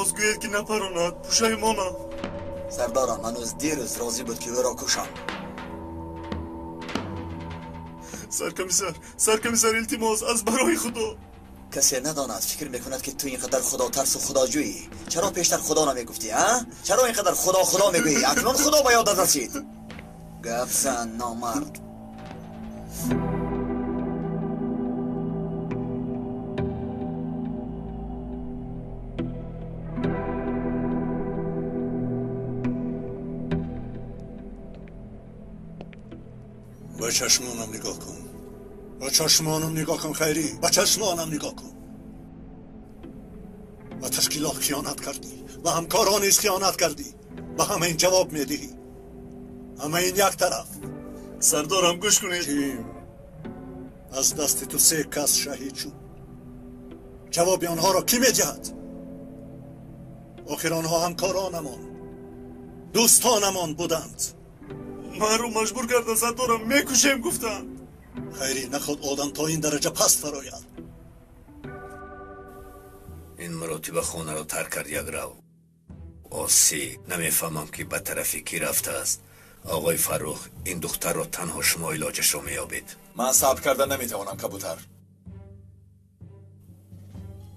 Илтимос гӯед ки напаронад, пушаймонам. Сардорам, ҳанӯз дирӯз розӣ буд ки ӯро кушам. Саркомиссар, саркомиссар, илтимос, аз барои Худо. Касе надонад, фикр мекунад ки ту ин қадар худотарсу худоҷӯӣ. Чаро пештар Худо намегуфтӣ, а? Чаро ин қадар Худо Худо мегӯӣ? Акнун Худо ба ёдат расид. Гап зан, номард. Ба чашмонам нигоҳ кун. Ба чашмонам нигоҳ кун, Хайрӣ. Ба чашмонам нигоҳ кун. Ба ташкилот хиёнат кардӣ, ба ҳамкорон низ хиёнат кардӣ. Ба ҳама ин ҷавоб медиҳӣ. Ҳама ин як тараф. Сардорам, гӯш кунед. Ким? Аз дасти ту се кас шаҳид шуд. Ҷавоби онҳоро кӣ медиҳад? Охир онҳо ҳамкоронамон, дӯстонамон буданд. Маро маҷбур карда, сардорам, мекушем гуфтанд. Хайрӣ, наход одам то ин дараҷа паст фарояд. Ин маротиба хонаро тарк кард як рав. Осӣ, намефаҳмам ки ба тарафи кӣ рафтааст. Оғои Фаррух, ин духтарро танҳо шумо илоҷашро меёбед. Ман сабр карда наметавонам, кабутар.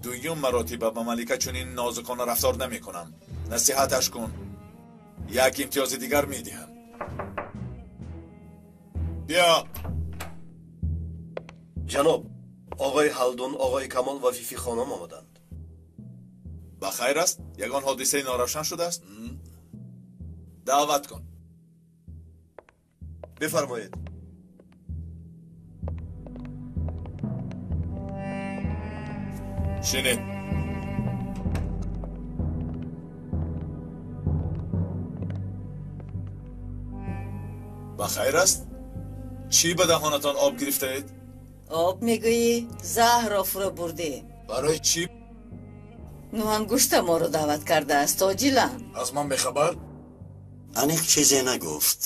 Дуюм маротиба ба Малика чунин нозукона рафтор намекунам. Насиҳаташ кун. Як имтиёзи дигар медиҳам. Биё. Ҷаноб, оғои Ҳалдун, оғои Камол ва Фифи хонум омаданд. Ба хайр аст? Ягон ҳодисаи норавшан шудааст? Даъват кун. Бифармоед. Шинед. Ба хайр аст? Чӣ ба даҳонатон об гирифтаед? Об мегӯӣ? Заҳрро фурӯ бурдӣ. Барои чӣ? Нӯҳангушта моро даъват кардааст, тоҷилан. Аз ман бехабар? Аниқ чизе нагуфт,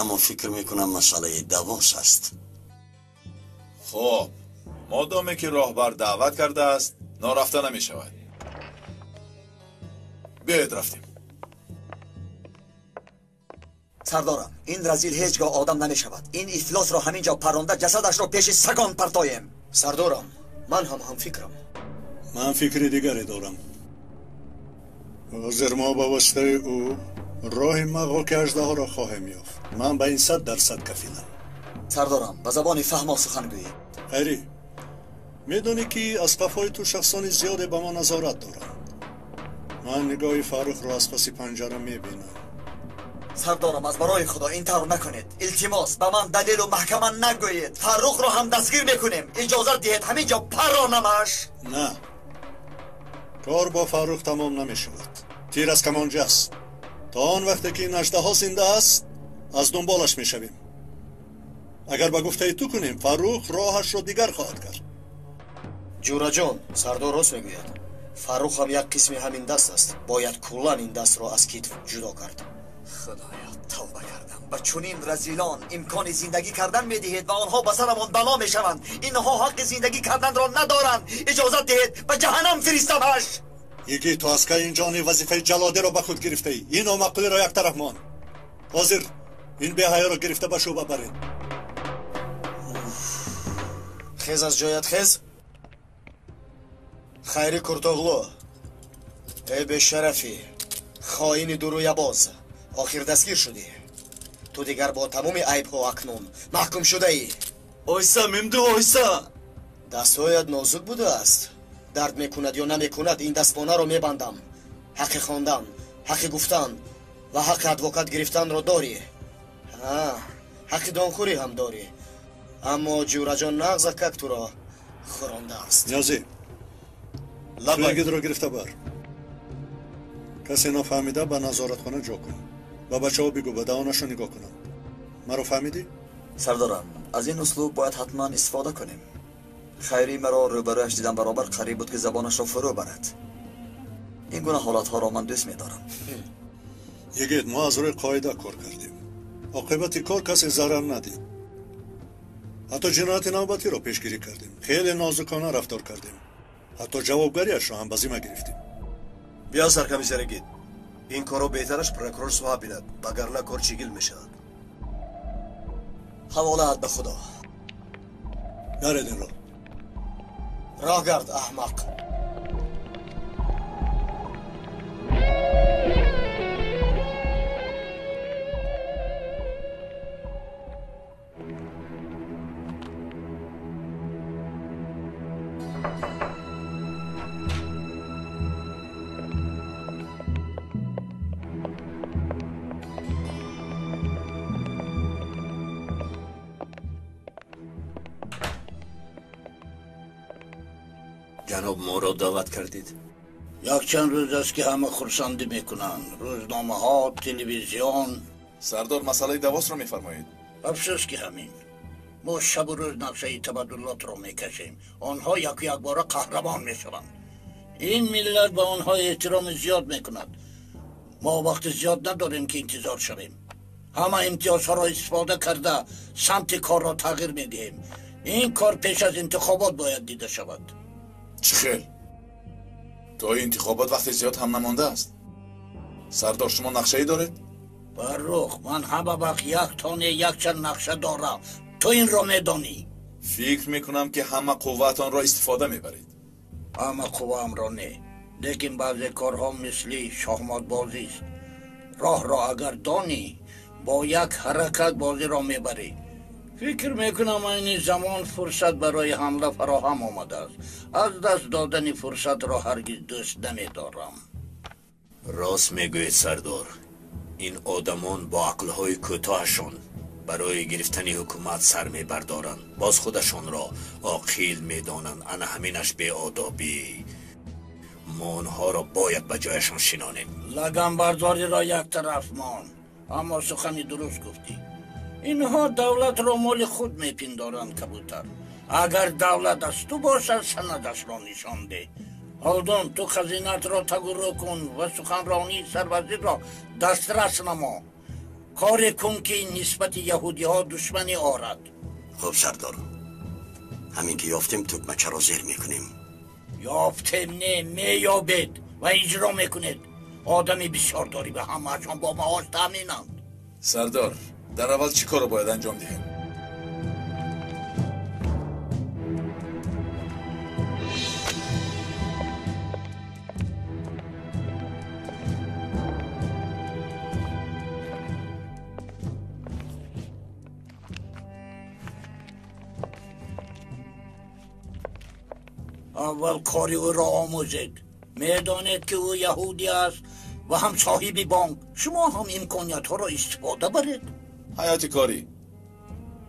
аммо фикр мекунам масъалаи давос аст. Хуб, модоме ки роҳбар даъват кардааст, норафта намешавад. Биёед рафтем. Сардорам, ин разил ҳеҷ гоҳ одам намешавад. Ин ифлосро ҳамин ҷо парронда ҷасадашро пеши сагон партоем. Сардорам, ман ҳам ҳамфикрам. Ман фикри дигаре дорам. Ҳозир мо ба воситаи ӯ роҳи мағоки аждаҳоро хоҳем ёфт. Ман ба ин 100% кафилам. Сардорам, ба забони фаҳмо сухан гӯед. Хайрӣ, медонӣ ки аз қафои ту шахсони зиёде ба мо назорат доранд. Ман нигоҳи Фаррухро аз паси панҷара мебинам. Сардорам, аз барои Худо ин тавр накунед. Илтимос, ба ман далелу маҳкама нагӯед. Фаррухро ҳам дастгир мекунем. Иҷозат диҳед ҳамин ҷо парронамаш. На, кор бо Фаррух тамом намешавад. Тир аз камонҷа аст. То он вақте ки ин аждаҳо зинда аст, аз дунболаш мешавем. Агар ба гуфтаи ту кунем, Фаррух роҳашро дигар хоҳад кард. Ҷураҷон, сардор рост мегӯяд. Фаррух ҳам як қисми ҳамин даст аст. Бояд куллан ин дастро аз китф ҷудо кард. Худоё, тавба кардам. Ба чунин разилон имкони зиндагӣ кардан медиҳед ва онҳо ба сарамон бало мешаванд. Инҳо ҳаққи зиндагӣ карданро надоранд. Иҷозат диҳед ба ҷаҳаннам фиристамаш. Йигит, ту аз кай ин ҷони вазифаи ҷалодиро ба худ гирифтаӣ? Ин номаъқулиро як тараф мон. Ҳозир ин беҳаёро гирифта ба шӯъба баред. Хез аз ҷоят, хез. Хайри Куртоғлу, эй бешарафӣ, хоини дурӯябоз, охир дастгир шудӣ. Ту дигар бо тамоми айбҳо акнун маҳкум шудаӣ. Ойса, мемду, ойса. Дастҳоят нозук будааст. Дард мекунад ё намекунад, ин дастпонаро мебандам. Ҳаққи хондан, ҳаққи гуфтан ва ҳаққи адвокат гирифтанро дорӣ. Ҳаққи донхӯрӣ ҳам дорӣ. Аммо Ҷураҷон нағзакак туро хӯрондааст. Ниёзӣ, лабагидро гирифта бар. Касе нофаҳмида ба назоратхона ҷо кун. Ба бачаҳо бигӯ ба даҳонашон нигоҳ кунанд. Маро фаҳмидӣ? Сардорам, аз ин услуб бояд ҳатман истифода кунем. Хайрӣ маро рӯбарӯяш дидам баробар қариб буд ки забонашро фурӯ барад. Ин гуна ҳолатҳоро ман дӯст медорам. Йигит, мо аз рӯи қоида кор кардем. Оқибати кор касе зарар надид. Ҳатто ҷинояти навбатиро пешгирӣ кардем. Хеле нозукона рафтор кардем. Ҳатто ҷавобгариашро ҳам ба зимма гирифтем. Биё саркомиссари гид. Ин корро беҳтараш прокурор суҳаб бинад, вагарна кор чигил мешавад. Ҳаволаат ба Худо. Наред инро. Роҳ гард, аҳмақ. Ҷаноб, моро даъват кардед? Якчанд рӯз аст, ки ҳама хурсандӣ мекунанд. Рӯзномаҳо, телевизион. Сардор, масъалаи Давосро мефармоед? Афсӯс, ки ҳамин. Мо шабу рӯз нақшаи табаддулотро мекашем. Онҳо яку якбора қаҳрамон мешаванд. Ин миллат ба онҳо эҳтироми зиёд мекунад. Мо вақти зиёд надорем, ки интизор шавем. Ҳама имтиёзҳоро истифода карда самти корро тағйир медиҳем. Ин кор пеш аз интихобот бояд дида шавад. Чӣ хел? То интихобот вақти зиёд ҳам намондааст. Сардор, шумо нақшае доред? Фаррух, ман ҳама вақт як тоне якчанд нақша дорам. Ту инро медонӣ. Фикр мекунам, ки ҳама қувваатонро истифода мебаред. Ҳама қувваамро не, лекин баъзе корҳо мисли шоҳмотбозист. Роҳро агар донӣ, бо як ҳаракат бозиро мебарӣ. Фикр мекунам, айни замон фурсат барои ҳамла фароҳам омадааст. Аз даст додани фурсатро ҳаргиз дӯст намедорам. Рост мегӯед, сардор. Ин одамон бо ақлҳои кӯтоҳашон барои гирифтани ҳукумат сар мебардоранд, боз худашонро оқил медонанд. Ана ҳаминаш беодобӣ. Мо онҳоро бояд ба ҷояшон шинонем. Лаганбардориро як тараф мон, аммо сухани дуруст гуфтӣ. Инҳо давлатро моли худ мепиндоранд, кабутар. Агар давлат аз ту бошад, санадашро нишон деҳ. Ҳолдон, ту хазинатро тагурӯ кун ва суханронии сарвазирро дастрас намо. Коре кун, ки нисбати яҳудиҳо душманӣ орад. Хуб, сардор, ҳамин ки ёфтем, тугмачаро зер мекунем. Ёфтем не, меёбед ва иҷро мекунед. Одами бисёр дорӣ ва ҳамаашон бо маош таъминанд. Сардор, дар аввал чӣ корро бояд анҷом диҳем? Аввал кори ӯро омӯзед. Медонед, ки ӯ яҳудӣ аст ва ҳам соҳиби бонк. Шумо ҳам имкониятҳоро истифода баред. Ҳаёти корӣ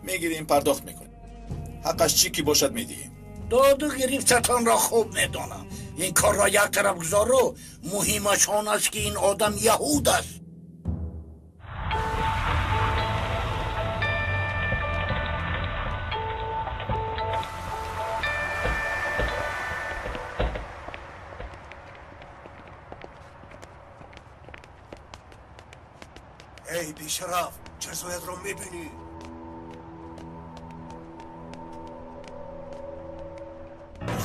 мегирем, пардохт мекунем, ҳаққаш чӣ ки бошад медиҳем. Доду гирифтатонро хуб медонам. Ин корро як тараф гузору, муҳимаш он аст, ки ин одам яҳуд аст. Эй, бешараф, ҷазоятро мебинӣ.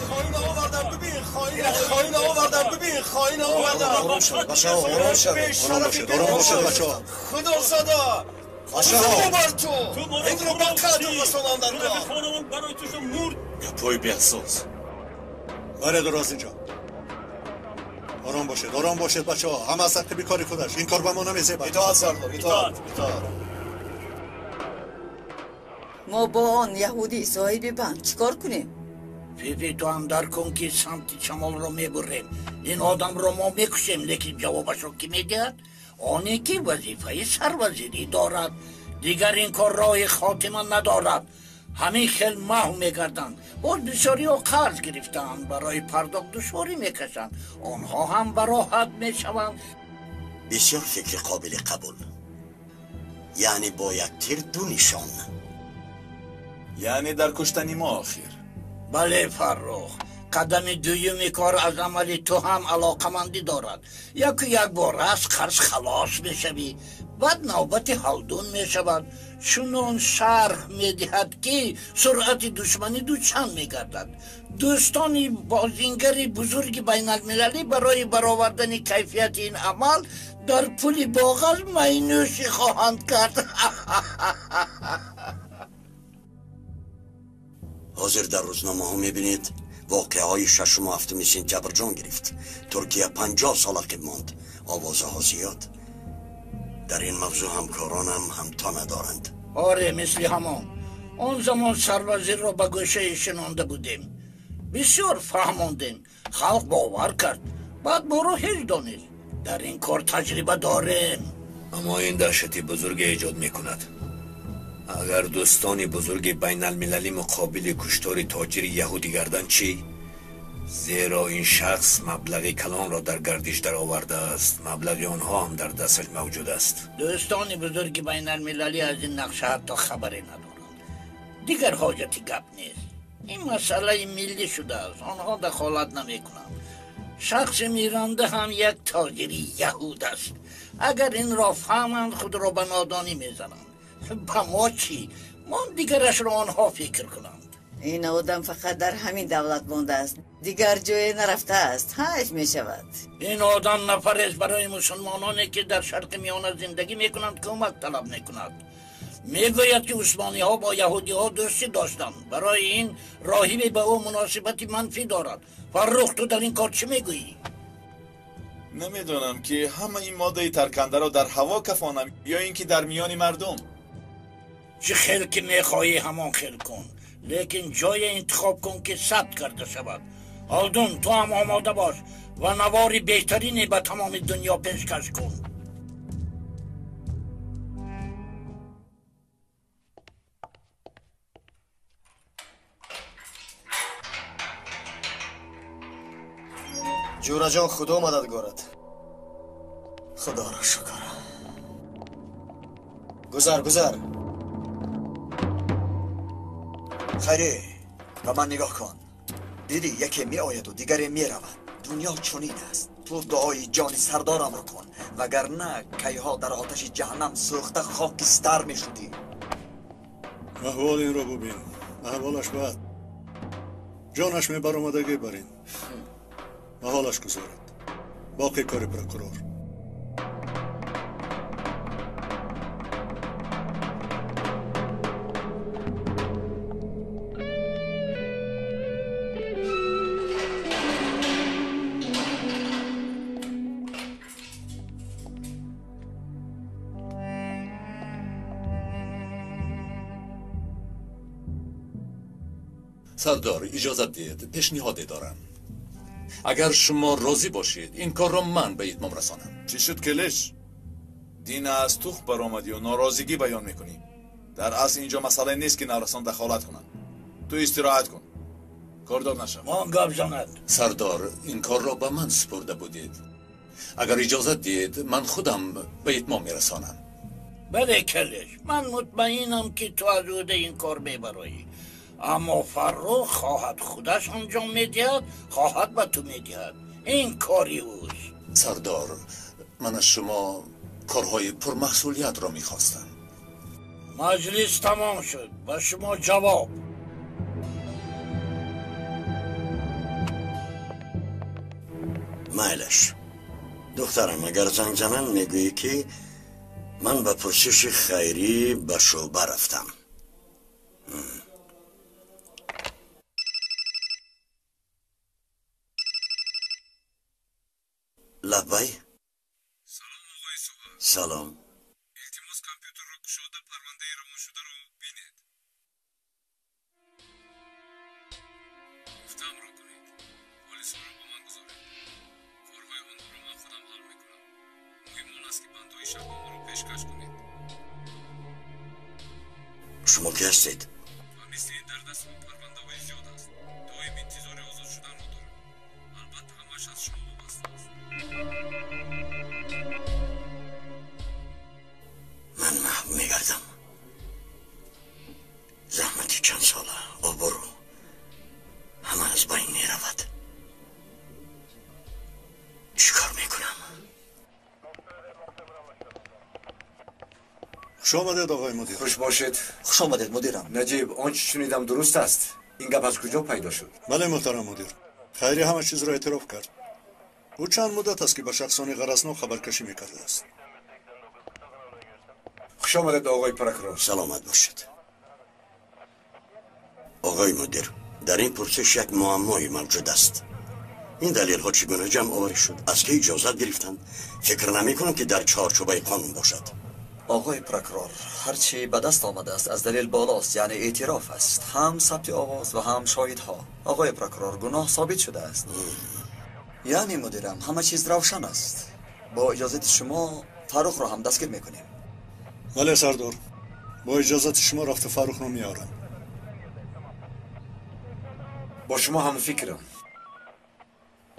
Хоин овардам, бибин, хоин, хоин овардам, бибин, хоин овардам. Ором шавед, бачаҳо, ором шавед, ором бошед, ором бошед, бачаҳо. Худо зада. Бачаҳо, бар ту. Инро ба қатл расонам дар кор. Гапҳои беасос. Баред аз инҷо. Ором бошед, ором бошед, бачаҳо. Ҳама аз ҳаққи бекори худаш. Ин кор ба мо намезебад. Итоат, сардор, итоат, итоат. Мо бо он яҳудӣ соҳиби банк чӣ кор кунем? Фифи, ту ҳам дарк кун, ки самти шамолро мебурем. Ин одамро мо мекушем, лекин ҷавобашро кӣ медиҳад? Оне ки вазифаи сарвазирӣ дорад. Дигар ин кор роҳи хотима надорад. Ҳамин хел маҳв мегарданд. Боз бисёриҳо қарз гирифтаанд, барои пардохт душворӣ мекашанд. Онҳо ҳам бароҳат мешаванд. Бисёр фикри қобили қабул. Яъне бо як тир ду нишон. Яъне дар куштани мо охир. Бале, Фаррух, Қадами дуюми кор аз амали ту ҳам алоқамандӣ дорад. Яку як бор аз қарз халос мешавӣ, баъд навбати ҳалдун мешавад. Чунон шарҳ медиҳад, ки суръати душманӣ дучанд мегардад. Дӯстони бозингари бузурги байналмилалӣ барои баровардани кайфияти ин амал дар пули боғаз майнӯшӣ хоҳанд кард. Ҳозир дар рӯзномаҳо мебинед, воқеаҳои 6 ва 7 сентябр ҷон гирифт. Туркия 50 сол ақиб монд. Овозаҳо зиёд. Дар ин мавзӯъ ҳамкоронам ҳамто надоранд. Оре, мисли ҳамон. Он замон сарвазирро ба гӯшае шинонда будем, бисёр фаҳмондем, халқ бовар кард. Баъд моро ҳеҷ донист. Дар ин кор таҷриба дорем. Аммо ин даҳшати бузурге эҷод мекунад. Агар дӯстони бузурги байналмилалӣ муқобили куштори тоҷири яҳудӣ гарданд чӣ? Зеро ин шахс маблағи калонро дар гардиш даровардааст, маблағи онҳо ҳам дар дасташ мавҷуд аст. Дӯстони бузурги байналмилалӣ аз ин нақша ҳатто хабаре надоранд. Дигар ҳоҷати гап нест. Ин масъалаи миллӣ шудааст, онҳо дахолат намекунанд. Шахси миранда ҳам як тоҷири яҳуд аст. Агар инро фаҳманд, худро ба нодонӣ мезананд. Ба мо чӣ? Мо дигарашро онҳо фикр кунанд. Ин одам фақат дар ҳамин давлат мондааст, дигар ҷое нарафтааст. Ҳайф мешавад. Ин одам нафарест, барои мусулмононе, ки дар Шарқи Миёна зиндагӣ мекунанд, кӯмак талаб мекунад. Мегӯяд, ки усмониҳо бо яҳудиҳо дӯстӣ доштанд, барои ин роҳибе ба ӯ муносибати манфӣ дорад. Фаррух, ту дар ин кор чӣ мегӯӣ? Намедонам, ки ҳама ин моддаи таркандаро дар ҳаво кафонам ё ин ки дар миёни мардум. Чӣ хел ки мехоҳӣ, ҳамон хел кун, лекин ҷое интихоб кун, ки сабт карда шавад. Олдун, ту ҳам омода бош ва навори беҳтарине ба тамоми дунё пешкаш кун. Ҷӯраҷон, Худо мададгорат. Худоро шукр. Гузар, гузар. Хайре, ба ман нигоҳ кун. Дидӣ, яке меояду дигаре меравад. Дунё чунин аст. Ту дуои ҷони сардорамро кун, вагарна кайҳо дар оташи ҷаҳаннам сӯхта хокистар мешудӣ. Аҳволи инро бубин, аҳволаш бад. Ҷонаш мебаромадагӣ бар ин. Ба ҳолаш гузоред, боқӣ кори прокурор. Сардор, иҷозат диҳед, пешниҳоде дорам. Агар шумо розӣ бошед, ин корро ман ба итмом расонам. Чӣ шуд, Келеш? Дина аз тухм баромадию норозигӣ баён мекунӣ. Дар асл инҷо масъалае нест, ки наврасон дахолат кунанд. Ту истироҳат кун, кордор нашав. Мон гап занад. Сардор, ин корро ба ман супурда будед. Агар иҷозат диҳед, ман худам ба итмом мерасонам. Бале, Келеш, ман мутмаинам, ки ту аз ӯҳдаи ин кор мебароӣ, аммо Фаррух хоҳад худаш анҷом медиҳад, хоҳад ба ту медиҳад, ин кори ӯст. Сардор, ман аз шумо корҳои пурмасъулиятро мехостам. Маҷлис тамом шуд. Ба шумо ҷавоб. Майлаш, духтарам, агар занг зананд, мегӯӣ, ки ман ба пурсиши хайрӣ ба шӯъба рафтам. Лаббай. Салом, оғои Суҳа. Салом. Илтимос, компютерро кушода, парвандаи равоншударо бинед. Гуфтаамро кунед. Полисҳоро бо ман гузоред. Корҳои онҳоро ман худам ҳал мекунам. Муҳим он аст, ки бандҳои шартномаро пешкаш кунед. Шумо ки ҳастед? Ва мисли ин дар дастам парвандаҳои зиёд аст. Доим интизори озод шуданро дорам. Албатта, ҳамааш аз шумо вобаста аст. Ман маҳв мегардам. Заҳмати чанд сола, обрӯ, ҳама аз байн меравад. Хуш омадед, оғои мудир. Хуш бошед. Хуш омадед, мудирам. Наҷиб, он чӣ шунидам дуруст аст? Ин гап аз куҷо пайдо шуд? Бале, муҳтарам мудир. Хайри ҳама чизро эътироф кард. Ӯ чанд муддат аст, ки ба шахсони ғаразнок хабаркашӣ мекардааст. Хуш омадед, оғои прокурор. Саломат бошед. Оғои мудир, дар ин пурсиш як муаммое мавҷуд аст. Ин далелҳо чӣ гуна ҷамъоварӣ шуд? Аз ки иҷозат гирифтанд? Фикр намекунам, ки дар чорчӯбаи қонун бошад. Оғои прокурор, ҳарчи ба даст омадааст аз далел болост, яъне эътироф аст. Ҳам сабти овоз ва ҳам шоҳидҳо. Оғои прокурор, гуноҳ собит шудааст. Яъне мудирам, ҳама чиз равшан аст. Бо иҷозати шумо Фаррухро ҳам дастгир мекунем. Бале, сардор, бо иҷозати шумо рафта Фаррухро меорам. Бо шумо ҳамфикрам.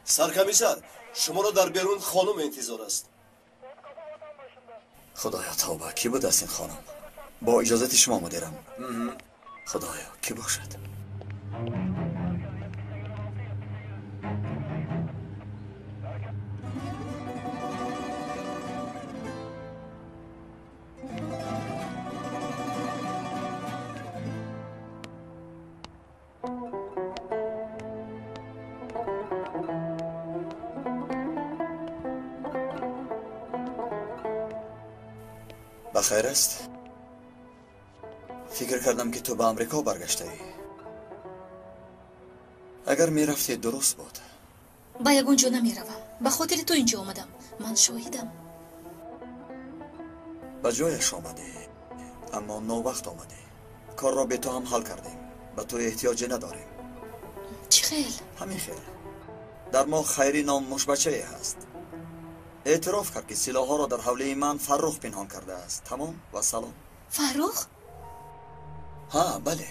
Саркомиссар, шуморо дар берун хонум интизор аст. Худоё, тавба, кӣ будааст ин хонум? Бо иҷозати шумо, мудирам. Худоё, кӣ бошад? Бахайр аст? Фикр кардам, ки ту ба Амрико баргаштаӣ. Агар мерафтӣ, дуруст буд. Ба ягон ҷо намеравам. Ба хотири ту инҷо омадам. Ман шоҳидам. Ба ҷояш омадӣ, аммо новақт омадӣ. Корро бе ту ҳам ҳал кардем. Ба ту эҳтиёҷе надорем. Чӣ хел? Ҳамин хел. Дар мо Хайрӣ ном мушбачае ҳаст. Эътироф кард, ки силоҳҳоро дар ҳавлии ман Фаррух пинҳон кардааст. Тамом ва салом. Фаррух? Ҳа, бале.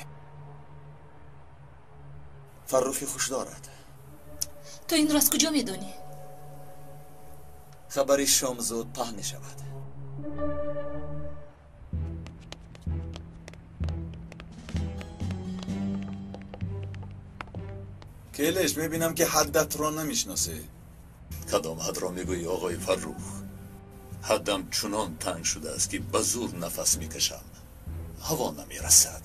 Фаррухи хуш дорад. Ту инро аз куҷо медонӣ? Хабари шом зуд паҳн мешавад. Келеш, мебинам, ки ҳаддатро намешиносӣ. Кадом ҳадро мегӯӣ, оғои Фаррух? Ҳаддам чунон танг шудааст, ки ба зур нафас мекашам. Ҳаво намерасад.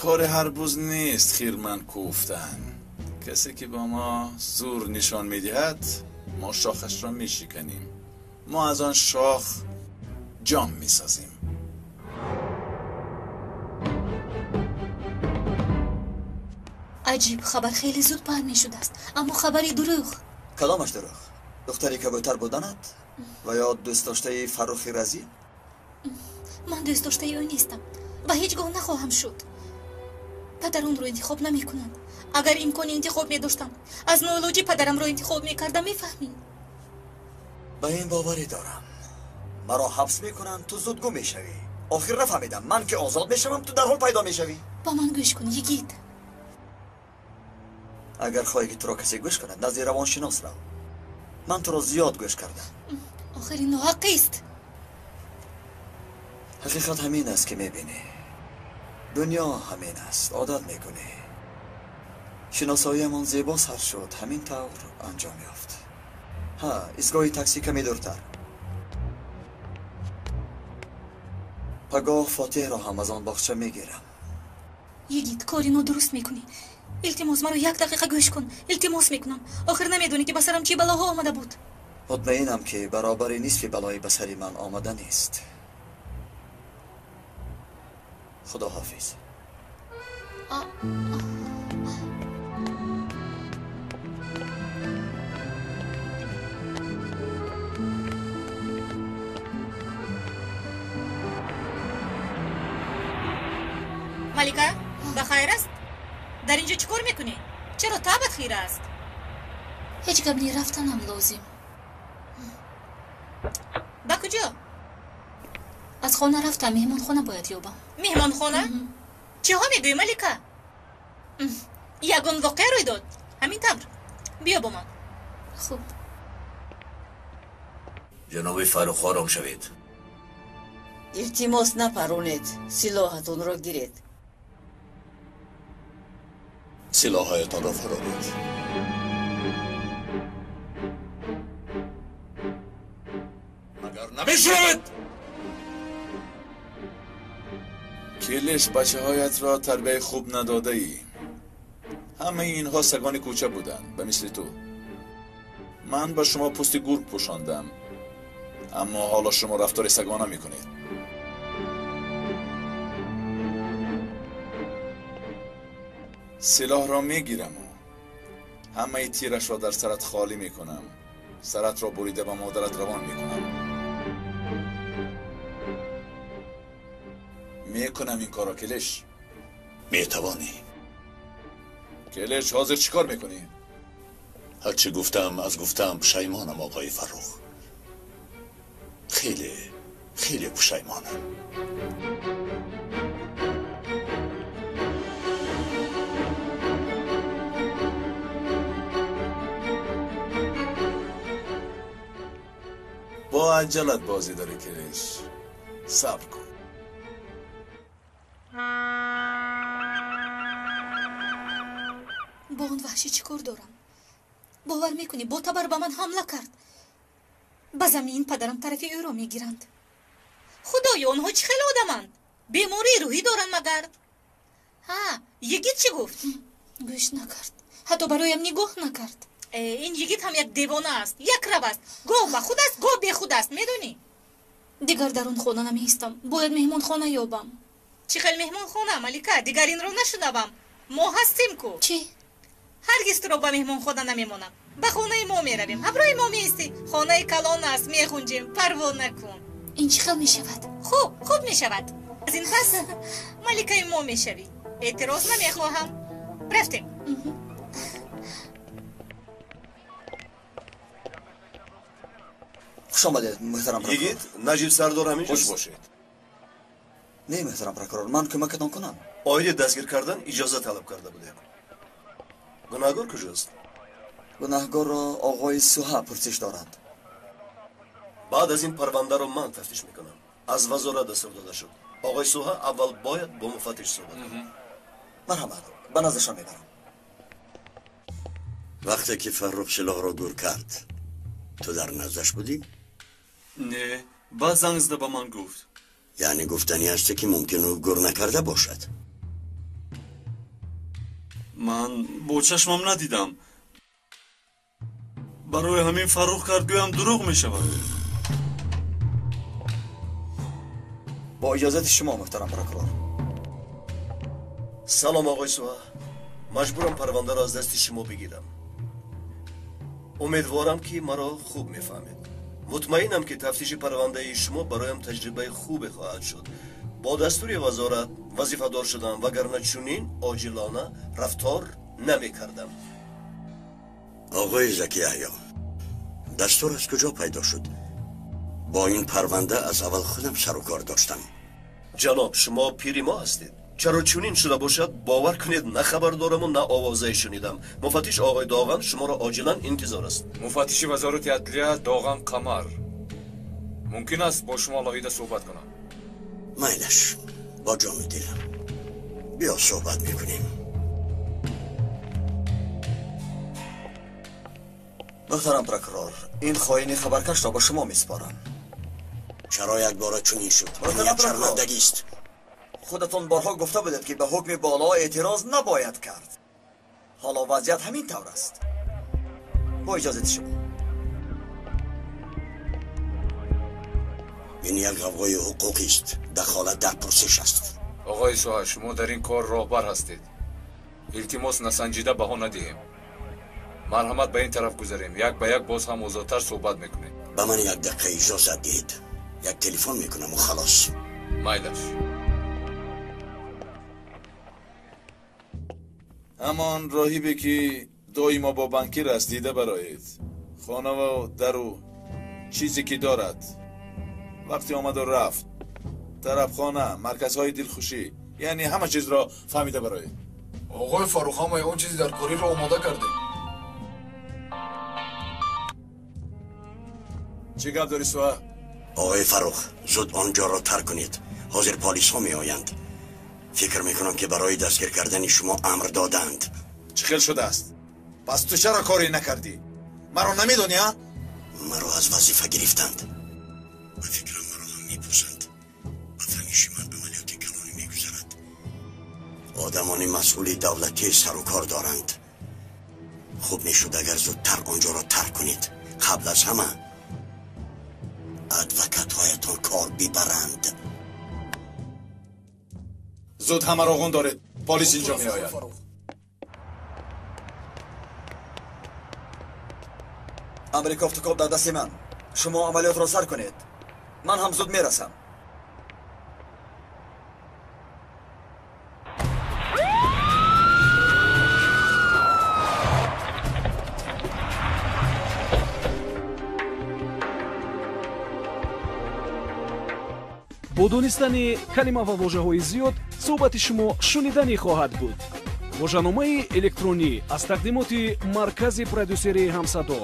Кори ҳар буз нест хирман кӯфтан. Касе ки ба мо зур нишон медиҳад, мо шохашро мешиканем. Мо аз он шох ҷом месозем. Аҷиб, хабар хеле зуд паҳн мешудааст, аммо хабари дурӯғ. Кадомаш дурӯғ? Духтари кабӯтар буданат ва ё дӯстдоштаи Фаррухи Разӣ? Ман дӯстдоштаи ӯ нестам ва ҳеҷ гоҳ нахоҳам шуд. Падар онро интихоб намекунад. Агар имкони интихоб медоштам, аз ноилоҷӣ падарамро интихоб мекардам, мефаҳмӣ? Ба ин боварӣ дорам. Маро ҳабс мекунанд, ту зуд гум мешавӣ. Охир нафаҳмидам, ман ки озод мешавам, ту дарҳол пайдо мешавӣ. Ба ман гӯш кун, йигит. Агар хоҳӣ, ки туро касе гӯш кунад, назди равоншинос рав. Ман туро зиёд гӯш кардам. Охир ин ноҳақист. Ҳақиқат ҳамин аст, ки мебинӣ. Дунё ҳамин аст, одат мекунӣ. Шиносоиямон зебо сар шуд, ҳамин тавр анҷом ёфт. Ҳа, истгоҳи таксӣ каме дуртар. Пагоҳ Фотиҳро ҳам аз он боғча мегирам. Йигит, кори нодуруст мекунӣ. Илтимос, маро як дақиқа гӯш кун. Илтимос мекунам. Охир намедонӣ, ки ба сарам чӣ балоҳо омада буд. Мутмаинам, ки баробари нисфи балои ба сари ман омада нест. Худо ҳофиз. Малика, ба хайр аст? Дар инҷо чӣ кор мекунӣ? Чаро табат хира аст? Ҳеҷ гап не, рафтанам лозим. Ба куҷо? Аз хона рафтам, меҳмонхона бояд ёбам. Меҳмонхона? Чиҳо мегӯӣ, Малика? Ягон воқеа рӯй дод? Ҳамин тавр. Биё бо ман. Хуб. Ҷаноби Фаррух, ором шавед. Илтимос, напаронед, силоҳатонро гиред. Силоҳҳоятонро фароред. Магар намешунавед? کلش بچه هایت را تربیه خوب نداده ای. همه اینها سگان کوچه بودند به مثل تو. من با شما پوست گرگ پوشاندم، اما حالا شما رفتار سگانه میکنید. سلاح را میگیرم و همه تیرش را در سرت خالی میکنم. سرت را بریده به مادرت روان میکنم. میکنم این کارا کلش. میتوانی. کلش حاضر چیکار میکنی؟ هرچی گفتم از گفتم پشیمانم آقای فرخ. خیلی خیلی پشیمانم. با عجلت بازی داری کلش. صبر کن. با آن وحشی چیکار دارم؟ باور میکنی با تبر به من حمله کرد. به زمین پدرم طرف او را میگیرند. خدایا آنها چه خیلی آدمند؟ بیماری روحی دارند مگر؟ ها یگیت چی گفت؟ گوش نکرد، حتی برایم نگاه نکرد. این یگیت هم یک دیوانه است، یک رب است، گاه با خود است گاه بی خود است، میدونی؟ دیگر در اون خانه نمیستم، باید مهمان خانه یابم. چی خیلی مهمان خانه ملیکه؟ دیگر این رو نشنوم. ما هستیم کو. چی؟ هرگز تو را به مهمان خانه نمیمانم. به خانه ما میرویم، همراه ما میستی. خانه کلان است، میخونجیم، پروا نکن. این چی خیلی میشود؟ خوب خوب میشود. از این پس ملکه ما میشوی. اعتراض نمیخواهم. رفتیم. خوش آمدید محترم پرکرور. یگیت نجیب سردار همینجاست. خوش باشید. نه محترم پرکرور، من کمکتان کنم. آید دستگیر کردن اجازه طلب کرده بودیم. گناهگار کجاست؟ گناهگار را آقای سوها پرسش دارد. بعد از این پرونده رو من تفتیش میکنم. از وزارت دستور داده شد. آقای سوها اول باید با مفتش صحبت کنه. مرحبا، به نزدشان میبرم. وقتی که فرخ سلاح را گور کرد تو در نزدش بودی؟ نه، بعد زنگ زده به من گفت. یعنی گفتنی هست که ممکن او گور نکرده باشد. من با چشمم ندیدم. برای همین فرخ کرد گویم دروغ می شود. با اجازت شما محترم پرکرور. سلام آقای سوها، مجبورم پرونده را از دست شما بگیرم. امیدوارم که مرا خوب میفهمید. مطمئنم که تفتیش پرونده شما برایم تجربه خوب خواهد شد. با دستور وزارت وظیفه دار شدم، وگرنه چنین عاجلانه رفتار نمی کردم. آقای زکی احیا، دستور از کجا پیدا شد؟ با این پرونده از اول خودم سر و کار داشتم. جناب شما پیر ما هستید. چرا چنین شده باشد باور کنید نه خبر دارم و نه آوازه شنیدم. مفتش آقای داغان شما را عاجلا انتظار است. مفتش وزارت عدلیه داغان قمر، ممکن است با شما لاهیده صحبت کنم؟ مایلش، با جام دلم بیا صحبت میکنیم. محترم پرکرور، این خائن خبرکش را با شما میسپارم. چرا یک بار چنین شد؟ این یک شرمندگی است. خودتان بارها گفته بودید که به حکم بالا اعتراض نباید کرد. حالا وضعیت همین طور است. با اجازه شما. این یک غوغای حقوقی است. دخالت در پرسش است. آقای سوها، شما در این کار راهبر هستید. التماس نسنجیده بها ندهیم. مرحمت به این طرف گذاریم. یک به یک باز هم آزادتر صحبت میکنیم. به من یک دقیقه اجازه دهید. یک تلفن میکنم و خلاص. مایلش. همان راهیبی که دایما با بانکیر است دیده برایید. خانه و در و چیزی که دارد. وقتی آمد و رفت، طرفخانه، مرکزهای دلخوشی، یعنی همه چیز را فهمیده برایید. آقای فرخ، همه اون چیزی در کاری را آماده کردیم. چی گپ داری سوها؟ آقای فرخ، زود آنجا را ترک کنید. حاضر پلیس ها می آیند. فکر میکنم که برای دستگیر کردن شما امر دادند. چه خیل شده است؟ پس تو چرا کاری نکردی؟ مرا نمیدونی ها؟ مرا از وظیفه گرفتند. به فکرم مرا هم میپوسند. به فهمیش من عملیات کلانی میگذرد. Одамони масъули давлатӣ сару кор доранд. Хуб мешуд агар зудтар онҷоро тарк кунед. Қабл аз ҳама адвокатҳоятон кор бибаранд. Зуд ҳамаро ғун доред, полис инҷо меояд. Амри кофтукоб дар дасти ман. Шумо амалиётро сар кунед, ман ҳам зуд мерасам. Бо донистани калима ва вожаҳои зиёд суҳбати шумо шуниданӣ хоҳад буд. Вожаномаи электронӣ аз тақдимоти маркази продюсерии Ҳамсадо.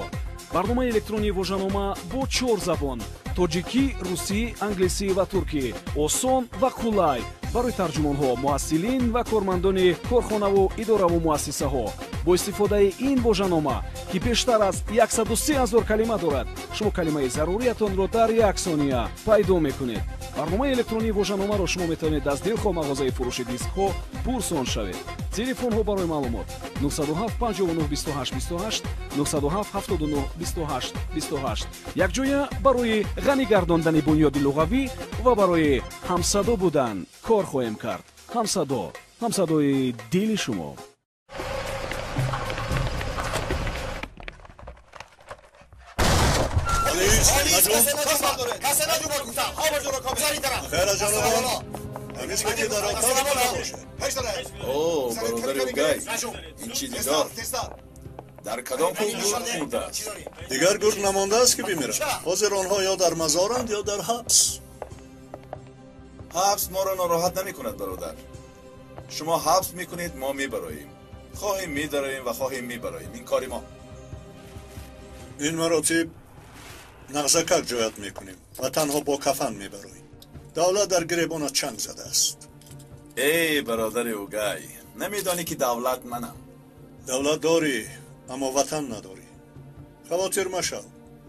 Барномаи электронии вожанома бо 4 забон: тоҷикӣ, русӣ, англисӣ ва туркӣ. Осон ва қулай барои тарҷумонҳо, муҳассилин ва кормандони корхонаву идораву муассисаҳо. Бо истифодаи ин вожанома, ки бештар аз 103 000 калима дорад, шумо калимаи заруриятонро дар як сония пайдо мекунед. Барномаи электронии вожаномаро шумо метавонед аз дилхоҳ мағозаи фурӯши дискҳо пурсон шавед. Телефонҳо барои маълумот: 907 59 28 28, 907 79 28 28. Якҷоя барои ғанӣ гардондани бунёди луғавӣ ва барои ҳамсадо будан кор хоҳем кард. Ҳамсадо, ҳамсадои дили шумо. О, бародари Угай, ин чӣ дидор? Дар кадом кӯл гург мурдааст? Дигар гург намондааст ки бимирад. Ҳозир онҳо ё дар мазоранд, ё дар ҳабс. Ҳабс моро нороҳат намекунад, бародар. Шумо ҳабс мекунед, мо мебароем. Хоҳем медароем ва хоҳем мебароем. Ин кори мо. Ин маротиб нағзакак ҷоят мекунем ва танҳо бо кафан мебароем. Давлат дар гиребонат чанг задааст. Эй, бародари Угай, намедонӣ ки давлат манам? Давлат дорӣ, аммо ватан надорӣ. Хавотир машав,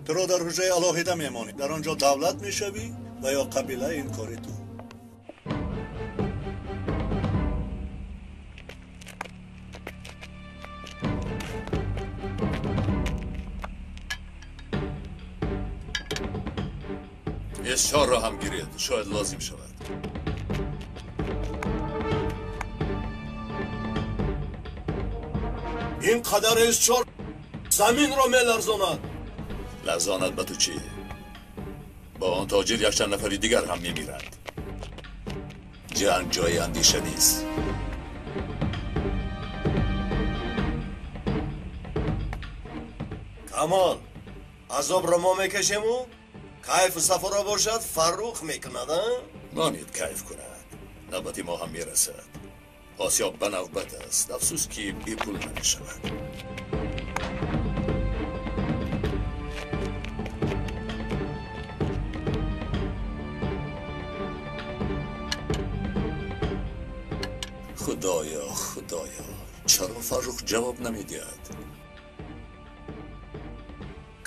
туро дар ҳуҷраи алоҳида мемонӣ. Дар он ҷо давлат мешавӣ ва ё қабила. Ин кори ту. С4 را هم گیرید، شاید لازم شود. این قدر S4 زمین را میلرزاند. لرزاند به تو چی؟ با آن تاجر یک چند نفری دیگر هم میمیرند. جنگ جای اندیشه نیست. کمال، عذاب را ما میکشیم و کیف سفر باشد فرخ میکند. مانید کیف کند، نوبت ما هم میرسد. آسیاب به نوبت است. افسوس که بی پول نمیشود. خدایا، خدایا، چرا فرخ جواب نمیدهد؟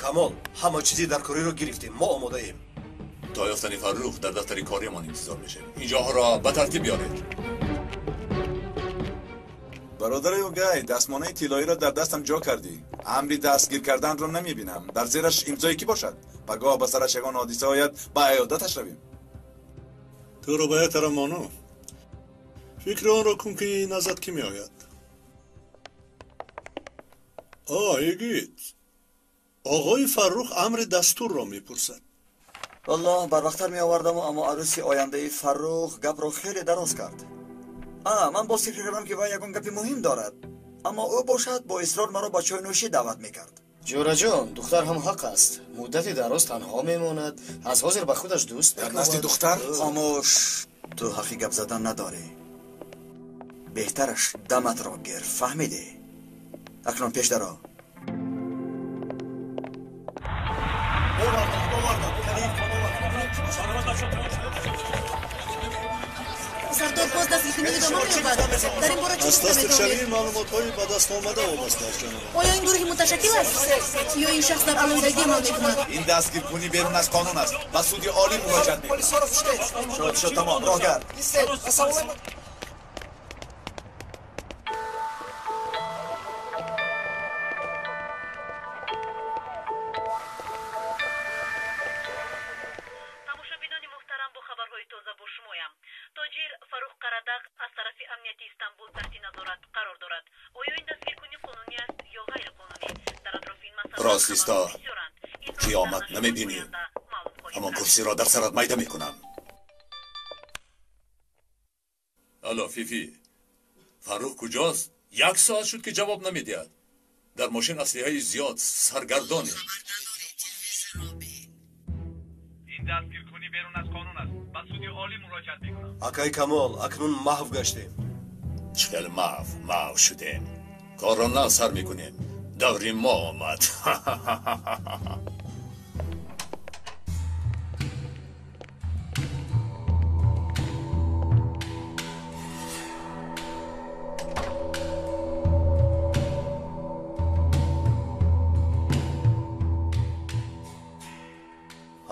کمال، همه چیزی در کاری رو گرفتیم، ما آماده ایم. تا یافتن فرخ در دفتر کاریمان انتظار میشیم. اینجاها را به ترتیب بیارید. برادر اوگای، دستمانه طلایی را در دستم جا کردی. امری دستگیر کردن را نمیبینم. در زیرش امضای کی باشد؟ پگاه به سرش یگان حادثه آید، به عیادتش رویم. تو رو باید ترمانو. فکر آن را کن که نزد کی میآید. آه ایگیت، آقای فرخ امر دستور را میپرسد. والله بر وقتر می آوردم، اما عروسی آینده فرخ گپ را خیلی دراز کرد. من باز فکر کردم که وی یگان گپی مهم دارد، اما او باشد با اصرار مرا با چای نوشی دعوت میکرد. جورا جان، دختر هم حق است. مدتی دراز تنها میماند. از حاضر به خودش دوست در نزد دختر؟ خاموش، تو حقی گپ زدن نداری. بهترش دمت را گر، فهمیدی؟ اکنون پیش درا. Сардор боз дастгиркунӣ идома меёбад. Дар ин бора чӣ Аз гуфта метавонед? тасдиқшавии маълумотҳои ба даст омада вобаста аст, ҷаноб. Оё ин гурӯҳи муташаккил аст ё ин шахс дар алоҳидагӣ амал мекунад? Ин дастгиркунӣ берун аз қонун аст. Ба суди олӣ муроҷиат мекунам. Шуд, шуд, тамом, роҳ гард. Рост исто, қиёмат намебинӣ. Ҳамон курсиро дар сарат майда мекунам. Алло, Фифи, Фаррух куҷост? Як соат шуд, ки ҷавоб намедиҳад. Дар мошин аслиҳаи зиёд, саргардонем. Ин дастгиркунӣ берун аз қонун аст. Ба суди олӣ муроҷиат мекунам. Акай Камол, акнун маҳв гаштем. Чӣ хел маҳв? Маҳв шудем. Корро нав сар мекунем. Даври мо омад.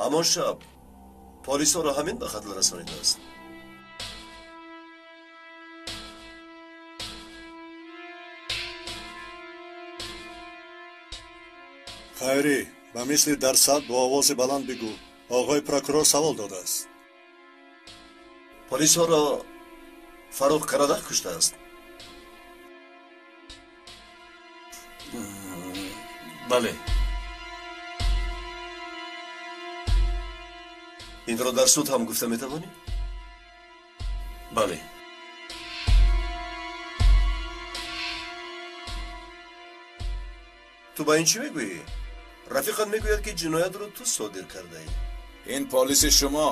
Ҳамон шаб полисҳоро ҳамин ба қатл расонидааст. Хайрӣ, ба мисли дарсад бо овози баланд бигӯ. Оғои прокурор савол додааст. Полисҳоро Фаррух Карадах куштааст. Бале. Инро дар суд ҳам гуфта метавонӣ? Бале. Ту ба ин чӣ мегӯӣ? Рафиқат мегӯяд, ки ҷиноятро ту содир кардаӣ. Ин полиси шумо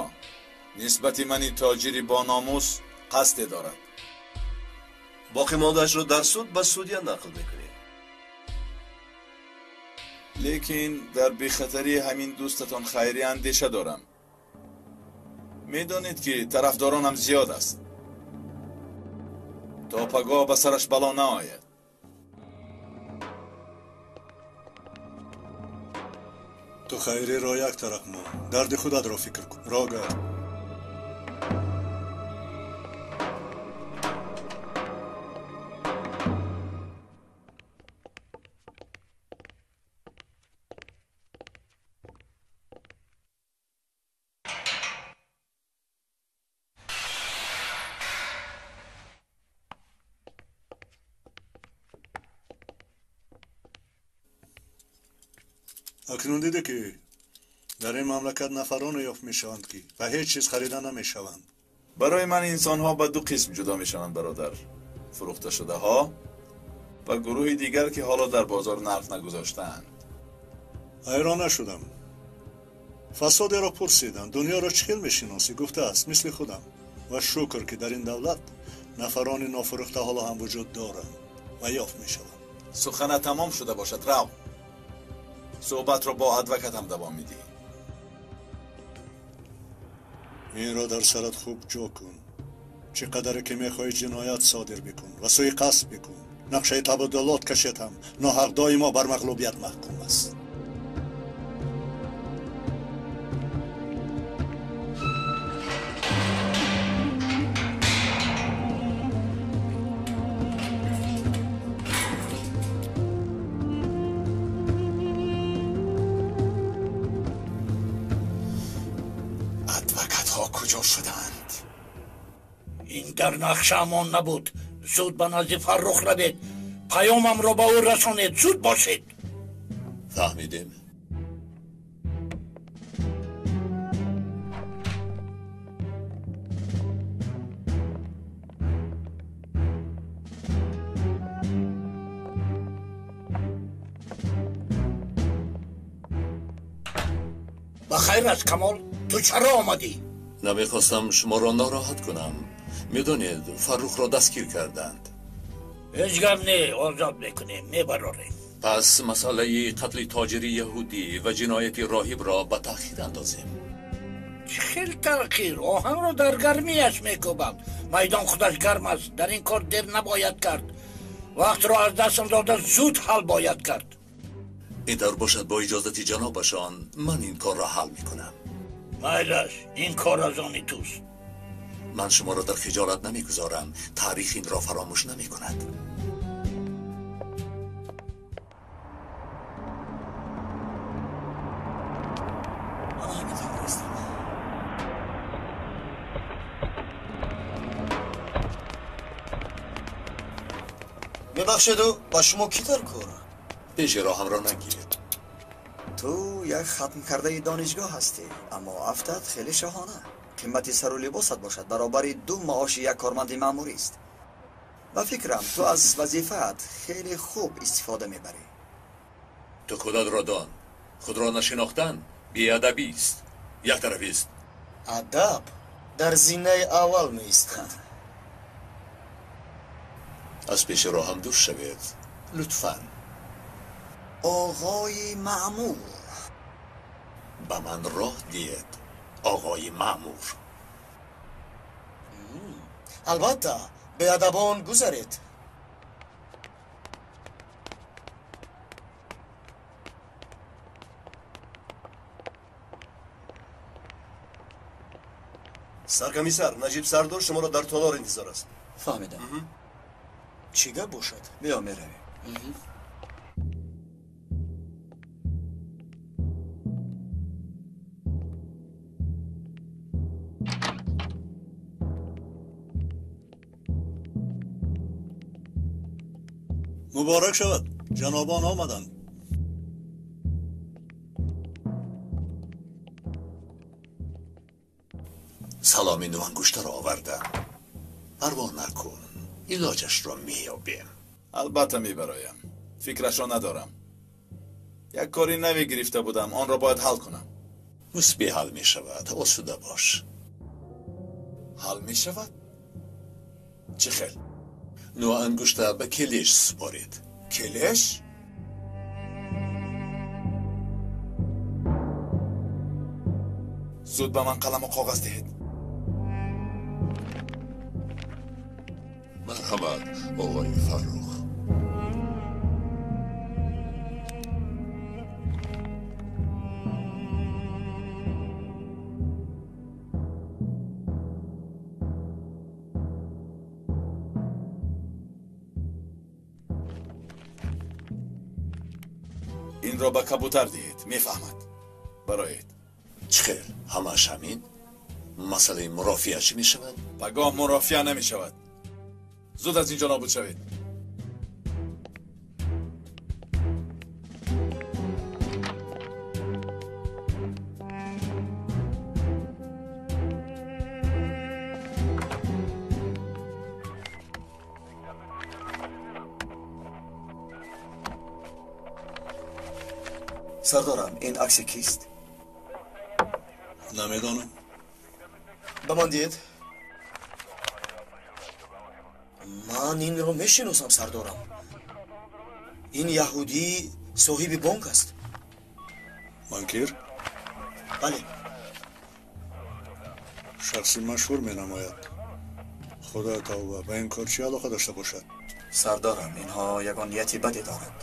нисбати мани тоҷири бономус қасде дорад. Боқӣ мондаашро дар суд ба судья нақл мекунӣ. Лекин дар бехатарии ҳамин дӯстатон Хайрӣ андеша дорам. Медонед, ки тарафдоронам зиёд аст. То пагоҳ ба сараш бало наояд. Ту Хайриро як тараф мон, дарди худатро фикр кун. Роҳ гард. Акнун диде, ки дар ин мамлакат нафароне ёфт мешаванд, ки ба ҳеҷ чиз харида намешаванд. Барои ман инсонҳо ба ду қисм ҷудо мешаванд, бародар: фурӯхташудаҳо ва гурӯҳи дигар, ки ҳоло дар бозор нарх нагузоштаанд. Ҳайрон нашудам. Фасодеро пурсидам: дунёро чӣ хел мешиносӣ? Гуфтааст: мисли худам. Ва шукр, ки дар ин давлат нафарони нофурӯхта ҳоло ҳам вуҷуд доранд ва ёфт мешаванд. Сухана тамом шуда бошад, рав. Суҳбатро бо адвокатам давом медиҳӣ. Инро дар сарат хуб ҷо кун. Чӣ қадаре ки мехоҳӣ ҷиноят содир бикун ва суиқасд бикун, нақшаи табодулот кашед ҳам, ноҳақ доимо бар мағлубият маҳкум аст. Дар нақшаамон набуд. Зуд ба назди Фаррух равед, паёмамро ба ӯ расонед. Зуд бошед. Фаҳмидем. Ба хайр аст, Камол? Ту чаро омадӣ? Намехостам шуморо нороҳат кунам. Медонед, Фаррухро дастгир карданд. Ҳеҷ гап не, озод мекунем, мебарорем. Пас масъалаи қатли тоҷири яҳудӣ ва ҷинояти роҳибро ба таъхир андозем. Чӣ хел таъхир? Оҳанро дар гармиаш мекӯбанд. Майдон худаш гарм аст. Дар ин кор дер набояд кард. Вақтро аз дастам дода, зуд ҳал бояд кард. Ин тавр бошад, бо иҷозати ҷанобашон ман ин корро ҳал мекунам. Майлаш, ин кор аз они туст. Ман шуморо дар хиҷолат намегузорам. Таърих инро фаромӯш намекунад. Мебахшеду, ба шумо кӣ дар кор? Пеши роҳамро нагиред. Ту як хатмкардаи донишгоҳ ҳастӣ, аммо афтат хеле шоҳона. Қимати сару либосат бошад баробари 2 маоши як корманди маъмурист. Ба фикрам, ту аз вазифаат хеле хуб истифода мебарӣ. Ту худатро дон. Худро нашинохтан беадабист. Яктарафист. Адаб дар зинаи аввал меистад. Аз пеши роҳам дур шавед, лутфан. Оғои маъмур. Ба ман роҳ диҳед, оғои маъмур. Албатта, беадабон гузаред. Саркомиссар, Наҷиб сардор шуморо дар толор интизор аст. Фаҳмидам. Чӣ гап бошад? Биё, меравем. Муборак шавад, ҷанобон омаданд. Саломи нуангуштаро овардам. Парво накун, илоҷашро меёбем. Албатта мебароям. Фикрашро надорам. Як кори наве гирифта будам, онро бояд ҳал кунам. Мусбӣ ҳал мешавад, осуда бош. Ҳал мешавад? Чӣ хел? Нуангушта ба келеш супоред. Келеш? Зуд ба ман қаламу коғаз диҳед. Марҳамат, оғои Фаррух. Инро ба кабутар диҳед, мефаҳмад. Бароед. Чӣ хел? Ҳамааш ҳамин? Масъалаи мурофиа чӣ мешавад? Пагоҳ мурофиа намешавад. Зуд аз инҷо нобуд шавед. Сардорам, ин акси кист? Намедонам. Ба ман диҳед. Ман инро мешиносам, сардорам. Ин яҳудӣ соҳиби бонк аст. Банкир? Бале. Шахси машҳур менамояд. Худо тавба, ба ин кор чӣ алоқа дошта бошад? Сардорам, инҳо ягон нияти баде доранд.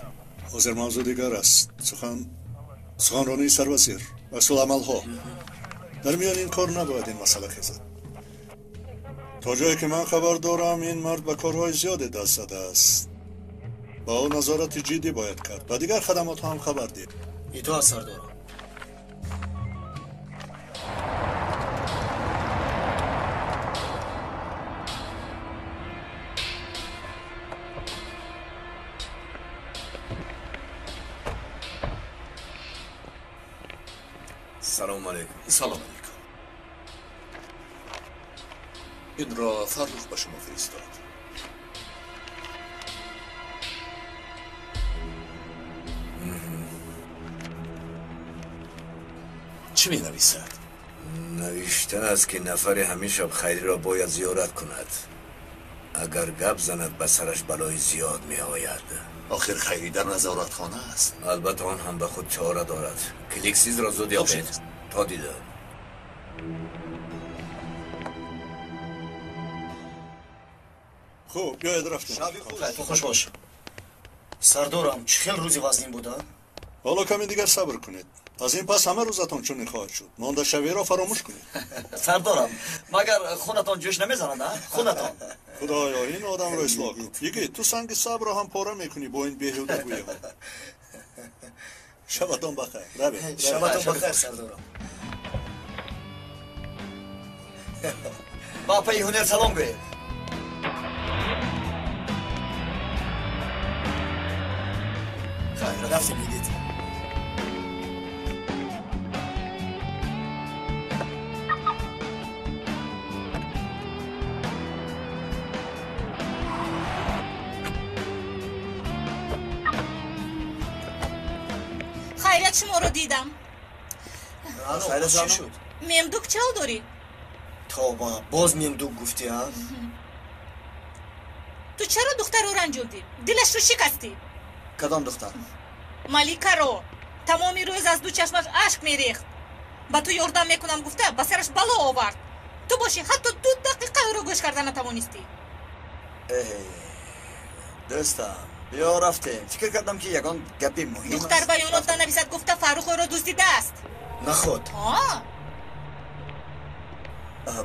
Ҳозир мавзӯъ дигар аст. Суханронии сарвазир, аксуламалҳо. Дар миёни ин кор набояд ин масъала хезад. То ҷое ки ман хабар дорам, ин мард ба корҳои зиёде даст задааст. Ба ӯ назорати ҷиддӣ бояд кард. Ба дигар хадамотҳо ҳам хабар дид. Итоат, сардорам. Салом алейкум. Салом алейкум. Инро Фаррух ба шумо фиристод. Чӣ менависад? Навиштааст, ки нафаре ҳамин шаб Хайриро бояд зиёрат кунад. Агар гап занад, ба сараш балои зиёд меояд. Охир Хайрӣ дар назоратхона аст. Албатта он ҳам ба худ чора дорад. Кликсизро зуд ёбед. То дида. Хуб, биёед рафтем. Ту хуш бош. Сардорам, чӣ хел рӯзи вазнин буда? Ҳоло каме дигар сабр кунед. Аз ин пас ҳама рӯзатон чунин хоҳад шуд. Мондашавиро фаромӯш кунед. Сардорам, магар хунатон ҷӯш намезанад, а? Хунатон. Худоё, ин одамро ислоҳ кун. Йигит, ту санги сабрро ҳам пора мекунӣ бо ин беҳудагӯиҳо. Шабатон бахайр. Равед. Шабатон бахайр, сардорам. Ба апаи ҳунер салом гӯед. Хайр, рафтем, йигит. Хайрият шуморо дидам. Чӣ шуд? Мемдук чал дорӣ? Тоба, боз мемдук гуфтӣ, а? Ту чаро духтарро ранҷондӣ? Дилашро шикастӣ. Кадом духтар? Маликаро. Тамоми рӯз аз ду чашмаш ашк мерехт. Ба ту ёрдам мекунам гуфта, ба сараш бало овард. Ту бошӣ ҳатто 2 дақиқа ӯро гӯш карда натавонистӣ. Дӯстам, биё рафтем. Фикр кардам ки ягон гапи муҳим аст. Духтар баёнот нанависад гуфта Фаррух ӯро дуздидааст. Наход.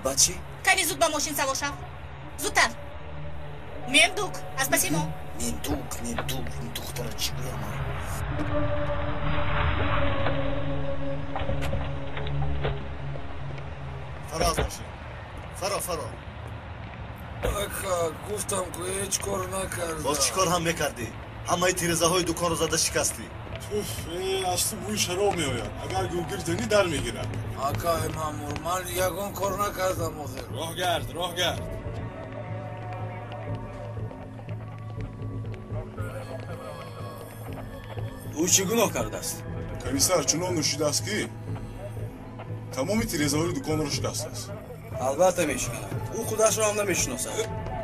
Баъд чӣ? Кани зуд ба мошин савор шав. Зудтар. Мемдук, аз паси мо. Мемдук, мемдук, ин духтара чӣ гӯям? Фаро аз мошин. Фаро, фаро. Ака, гуфтам ку ҳеҷ кор накардам. Боз чӣ кор ҳам мекардӣ? Ҳамаи тирезаҳои дуконро зада шикастӣ. Туф, аз ту бӯи шароб меояд. Агар гулгир занӣ дар мегирад. Акай мамур, ман ягон кор накардам охир. Роҳ гард, роҳ гард. Ӯ чӣ гуноҳ кардааст? Комиссар чунон нӯшидааст ки тамоми тирезаҳои дуконро шикастааст. Албатта мешиканад. Ӯ худашро ҳам намешиносад.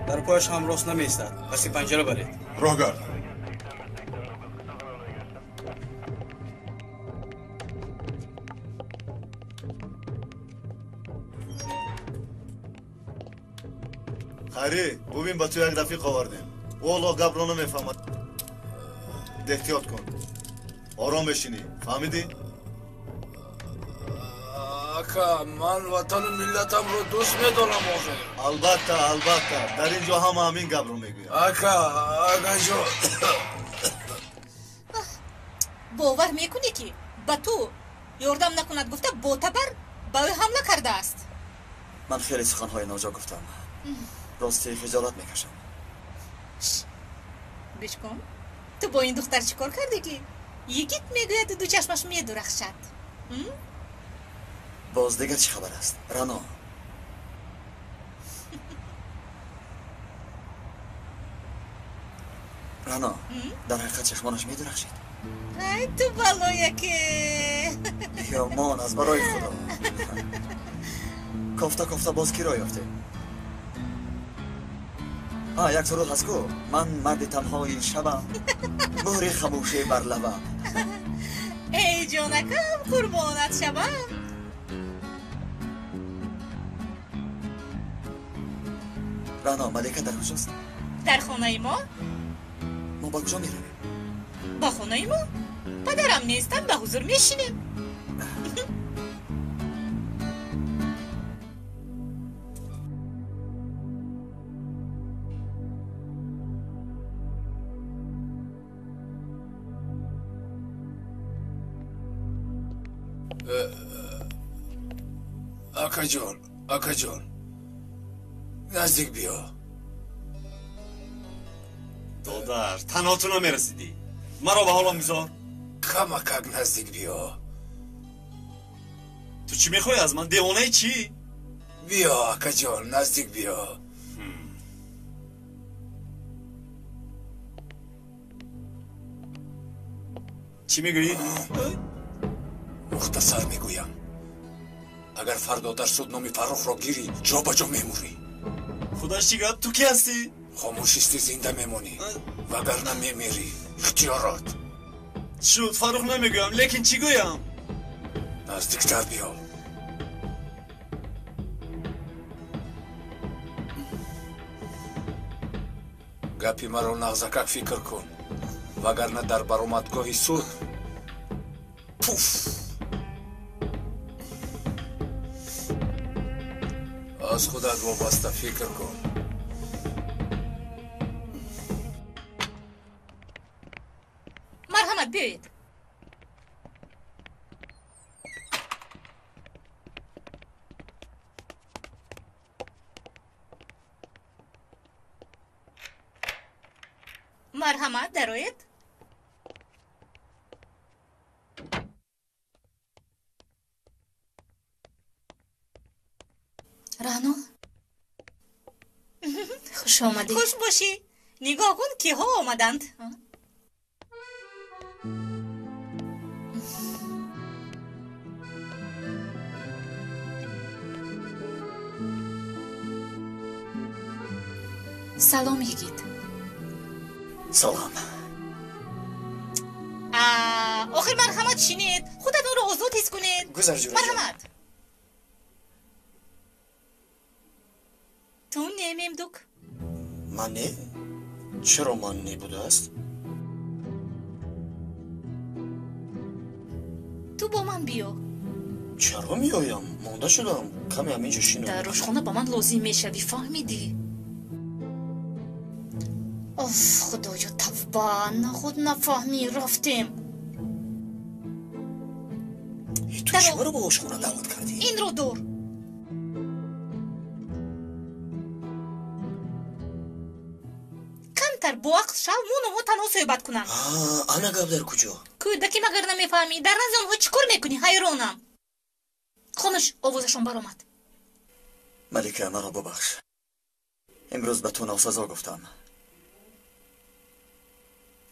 Дар пояш ҳам рост намеистад. Паси панҷара баред. Роҳ гард. Хайрӣ, бубин ба ту як рафиқ овардем. Ӯ ҳоло гапро намефаҳмад. Эҳтиёт кун. Ором бешинӣ, фаҳмидӣ? Ака, ман ватану миллатамро дӯст медорам охир. Албатта, албатта. Дар ин ҷо ҳама ҳамин гапро мегӯянд. Ака, акаҷо. Бовар мекунӣ ки ба ту ёрдам накунад гуфта бо табар ба ӯ ҳамла кардааст? Ман хеле суханҳои ноҷо гуфтам. Рости хиҷолат мекашам. Гӯш кун, ту бо ин духтар чӣ кор кардӣ ки йигит мегӯяд ду чашмаш медурахшад? Боз дигар чӣ хабар аст, Рано? Рано, дар ҳақиқат чашмонаш медурахшид. Ай ту балояке! Ёмон, аз барои худо. Кофта кофта боз киро ёфтем? Як суруд ҳаст ку? Ман марди танҳои шабам, муҳри хамӯшӣ бар лабам. Эй ҷонакам, қурбонат шавам. Рано, Малика дар куҷост? Дар хонаи мо. Мо ба куҷо меравем? Ба хонаи мо. Падарам нестам, ба ҳузур мешинем. Акаҷон, акаҷон, наздик биё. Додар, танҳо ту намерасидӣ. Маро ба ҳолам гузор. Камакак наздик биё. Ту чӣ мехоҳӣ аз ман? Девонаи чӣ? Биё, акаҷон, наздик биё. Чӣ мегӯӣ? Мухтасар мегӯям. Агар фардо дар суд номи Фаррухро гирӣ, ҷо ба ҷо мемурӣ. Худаш чӣ гап? Ту кӣ ҳастӣ? Хомӯшисти зинда мемонӣ, вагарна мемирӣ. Ихтиёрот. Шуд, Фаррух намегӯям, лекин чӣ гӯям? Наздиктар биё. Гапи маро нағзакак фикр кун, вагарна дар баромадгоҳи суд пуф! Аз худат вобаста фикр кун. Марҳамат, биёед. Марҳамат, дароед. Рано, хуш омадӣ. Хуш бошӣ. Нигоҳ кун, киҳо омаданд. Салом, йигит. Салом. Охир марҳамат шинед, худатонро озод ҳис кунед. Гузар, ҷураҷон. Марҳамат. Ту не, Мемдук. Ман не? Чаро ман не будааст? Ту бо ман биё. Чаро меоям? Монда шудам. Каме ҳаминҷо шинам. Дар ошхона ба ман лозим мешавӣ, фаҳмидӣ? Оф, худоё, тавба, нахуд нафаҳмӣ, рафтем. Ту чиро ба ошхона даъват кардӣ? Инро дор. Камтар боақл шав, мо номҳо танҳо суҳбат кунанд. Ана гап дар куҷо? Кӯдаки магар намефаҳмӣ? Дар назди онҳо чӣ кор мекунӣ? Ҳайронам. Хомӯш, овозашон баромад. Малика, маро бубахш. Имрӯз ба ту носазо гуфтам.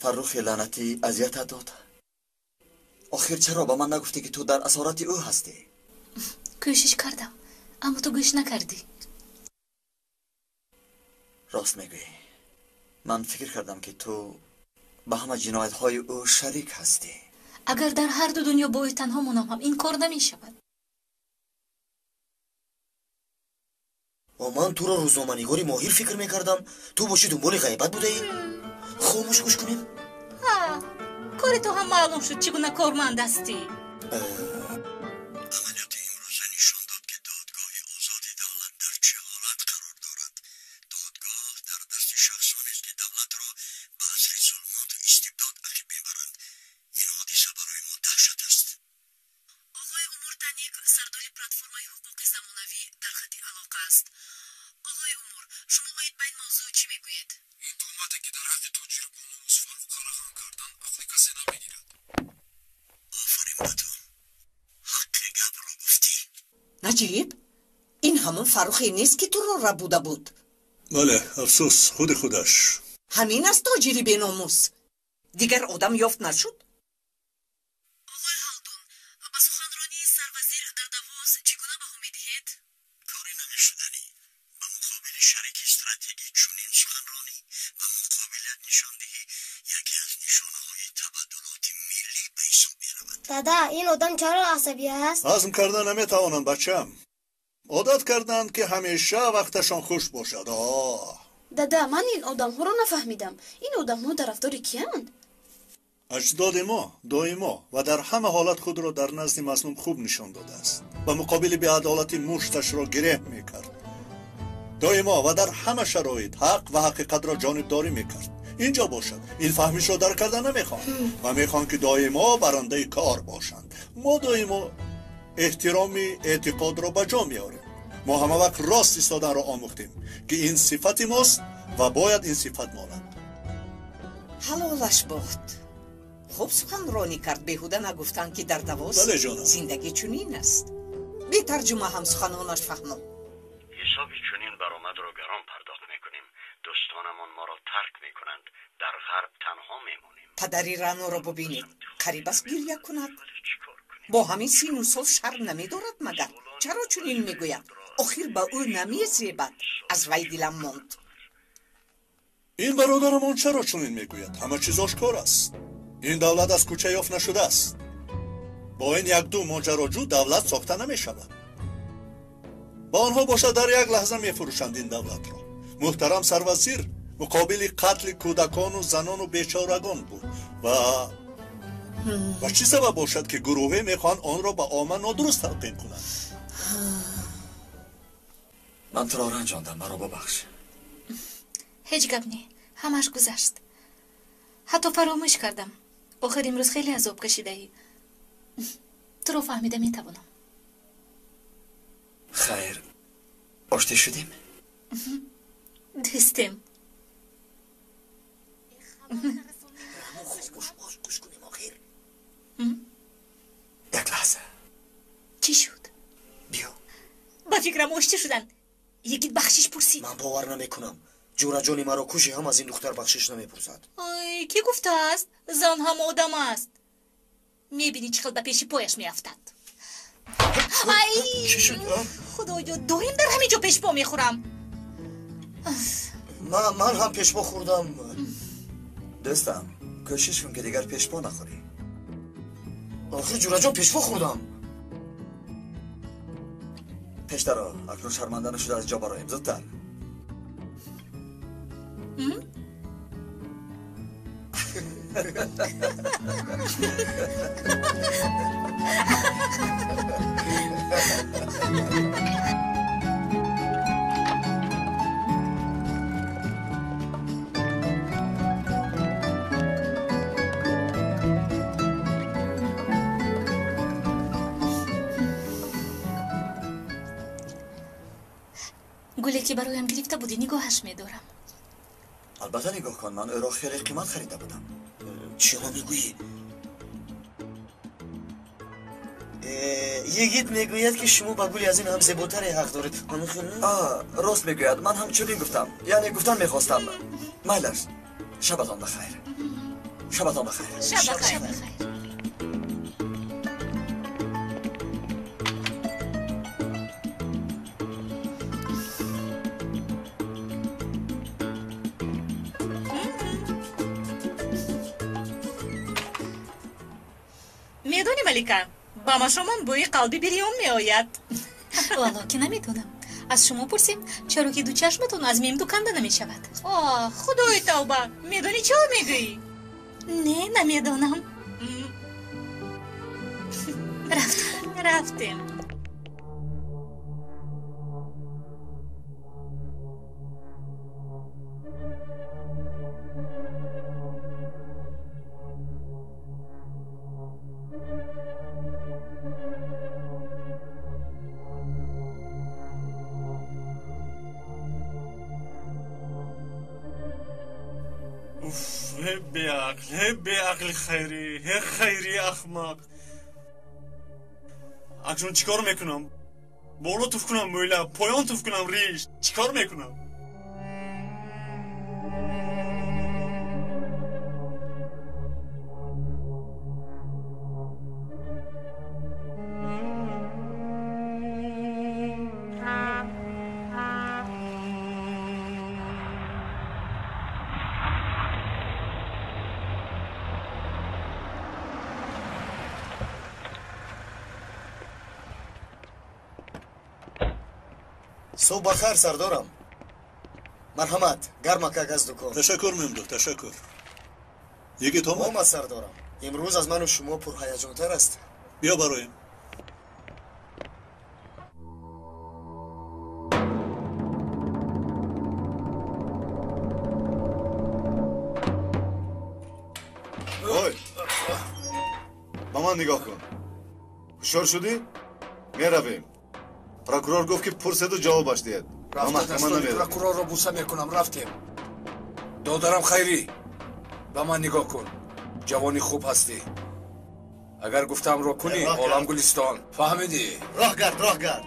Фаррухи лаънатӣ азиятат дод. Охир чаро ба ман нагуфтӣ, ки ту дар асорати ӯ ҳастӣ? Кӯшиш кардам, аммо ту гӯш накардӣ. Рост мегӯӣ. Ман фикр кардам, ки ту ба ҳама ҷиноятҳои ӯ шарик ҳастӣ. Агар дар ҳарду дунё бо ӯ танҳо монам ҳам ин кор намешавад. Ва ман туро рӯзноманигори моҳир фикр мекардам. Ту бошӣ дунболи ғайбат будаӣ? Хомӯш гӯш кунем. Ҳа, кори ту ҳам маълум шуд, чӣ гуна корманд ҳастӣ. Амалиёти имрӯза нишон дод, ки додгоҳи озоди давлат дар чӣ ҳолат қарор дорад. Додгоҳ дар дасти шахсонест, ки давлатро ба асри зулмоту истибдод ақиб мебаранд. Ин ҳодиса барои мо даҳшат аст. Оғои Умур Таник, сардори платформаи ҳуқуқи замонавӣ, дар хати алоқа аст. Оғои Умур, шумо оид ба ин мавзӯъ чӣ мегӯед? Ин туҳмате, ки дар ҳаққи тоҷири бономус Фаррух қалаған кардан, ақли касе намегирад. Офарин ба ту. Ҳаққи гапро гуфтӣ. Наҷиб, ин ҳамон Фаррухе нест, ки туро рабуда буд? Бале, афсӯс, худи худаш. Ҳамин аст тоҷири беномус? Дигар одам ёфт нашуд? Оғои Ҳалдун, ба суханронии сарвазир дар Давос чӣ гуна баҳо медиҳед? Кори намешуданӣ. Ба муқобили шарики стратегӣ чунин суханронӣ ва муқобилият нишондиҳӣ яке аз нишонаҳои табаддулоти миллӣ ба ҳисоб меравад. Дада, ин одам чаро асабӣ аст? Ҳазм карда наметавонам, бачам. Одат карданд, ки ҳамеша вақташон хуш бошад. Оҳ. Дада, ман ин одамҳоро нафаҳмидам. Ин одамҳо тарафдори киянд? Аҷдоди мо доимо ва дар ҳама ҳолат худро дар назди мазлум хуб нишон додааст. Ба муқобили беадолатӣ мушташро гиреҳ мекард. Доимо ва дар ҳама шароит ҳақ ва ҳақиқатро ҷонибдорӣ мекард. Инҷо бошад, ин фаҳмишро дарк карда намехоҳанд ва мехоҳанд, ки доимо барандаи кор бошанд. Мо доимо эҳтироми эътиқодро ба ҷо меорем. Мо ҳама вақт рост истоданро омӯхтем, ки ин сифати мост ва бояд ин сифат монад. Ҳалолаш бод. Хуб суханронӣ кард, беҳуда нагуфтанд, ки дар Давос Бале, ҷонам. зиндагӣ чунин аст. Бетарҷума ҳам суханонаш фаҳмо. Ҳисоби чунин баромадро гарон пардохт мекунем. Дӯстонамон моро тарк мекунанд. Дар ғарб танҳо мемонем. Падари Раноро бубинед, қариб аст гиря кунад. Бо ҳамин сину сол шарм намедорад магар? Чаро чунин мегӯяд? Охир ба ӯ намезебад. Аз вай дилам монд. Ин бародарамон чаро чунин мегӯяд? Ҳама чиз ошкор аст. Ин давлат аз кӯча ёфт нашудааст. Бо ин якду моҷароҷӯ давлат сохта намешавад. Ба онҳо бошад, дар як лаҳза мефурӯшанд ин давлатро. Муҳтарам сарвазир муқобили қатли кӯдакону занону бечорагон буд ва чӣ сабаб бошад, ки гурӯҳе мехоҳанд онро ба омма нодуруст талқин кунанд? Ман туро ранҷондам, маро бубахш. Ҳеҷ гап не, ҳамааш гузашт. Ҳатто фаромӯш кардам. Охир имрӯз хеле азоб кашидаӣ. Туро фаҳмида метавонам. Хайр, оштӣ шудем? Дӯстем. Гӯш кунем охир. Як лаҳза. Чӣ шуд? Биё. Ба фикрам оштӣ шуданд. Йигит бахшиш пурсид. Ман бовар намекунам. Ҷураҷони маро куши ҳам аз ин духтар бахшиш намепурсад. Ай, кӣ гуфтааст? Зан ҳам одам аст. Мебинӣ, чӣ хел ба пеши пояш меафтад. Ай, Чӣ шуд? Худоё, доим дар ҳамин ҷо пешпо мехӯрам. Ман ҳам пешпо хӯрдам. Дӯстам, кӯшиш кун ки дигар пешпо нахӯрӣ. Охир ҷураҷон, пешпо хӯрдам. Пештаро акнун шарманда нашуда аз ҷо бароем, зудтар. Гуле ки бароям гирифта будӣ, нигоҳаш медорам. Албатта нигоҳ кун, ман ӯро хеле қимат харида будам. Чиҳо мегӯӣ? Йигит мегӯяд, ки шумо ба гули аз ин ҳам зеботаре ҳақ доред. Ҳамин хел не? Рост мегӯяд, ман ҳам чунин гуфтам. Яъне гуфтан мехостам. Майлаш, шабатон бахайр. Шабатон бахайр. Шаб бахайр. Медонӣ, Малика, ба машомон бӯи қалби бирён меояд. Валло ки намедонам. Аз шумо пурсем, чаро ки ду чашматон аз мимду канда намешавад? О, худои тавба, медонӣ чо мегӯӣ? Не, намедонам. Рафтем. Рафтем. Беақл, ҳе беақли Хайрӣ, ҳе Хайри ахмақ. Акнун чӣ кор мекунам? Боло туф кунам мӯйла, поён туф кунам риш, чӣ кор мекунам? Субҳ бахайр, сардорам. Марҳамат, гармакак аз дукон. Ташаккур, Мемдуҳ, ташаккур. Йигит омад? Омад, сардорам. Имрӯз аз ману шумо пурҳаяҷонтар аст. Биё бароем. Ой, ба ман нигоҳ кун. Ҳушёр шудӣ? Меравем. Прокурор гуфт, ки пурседу ҷавобаш диҳед. Ба маҳкама намеравем. Прокурорро буса мекунам, рафтем. Додарам Хайрӣ, ба ман нигоҳ кун. Ҷавони хуб ҳастӣ. Агар гуфтаамро кунӣ, олам гулистон. Фаҳмидӣ? Роҳ гард, роҳ гард.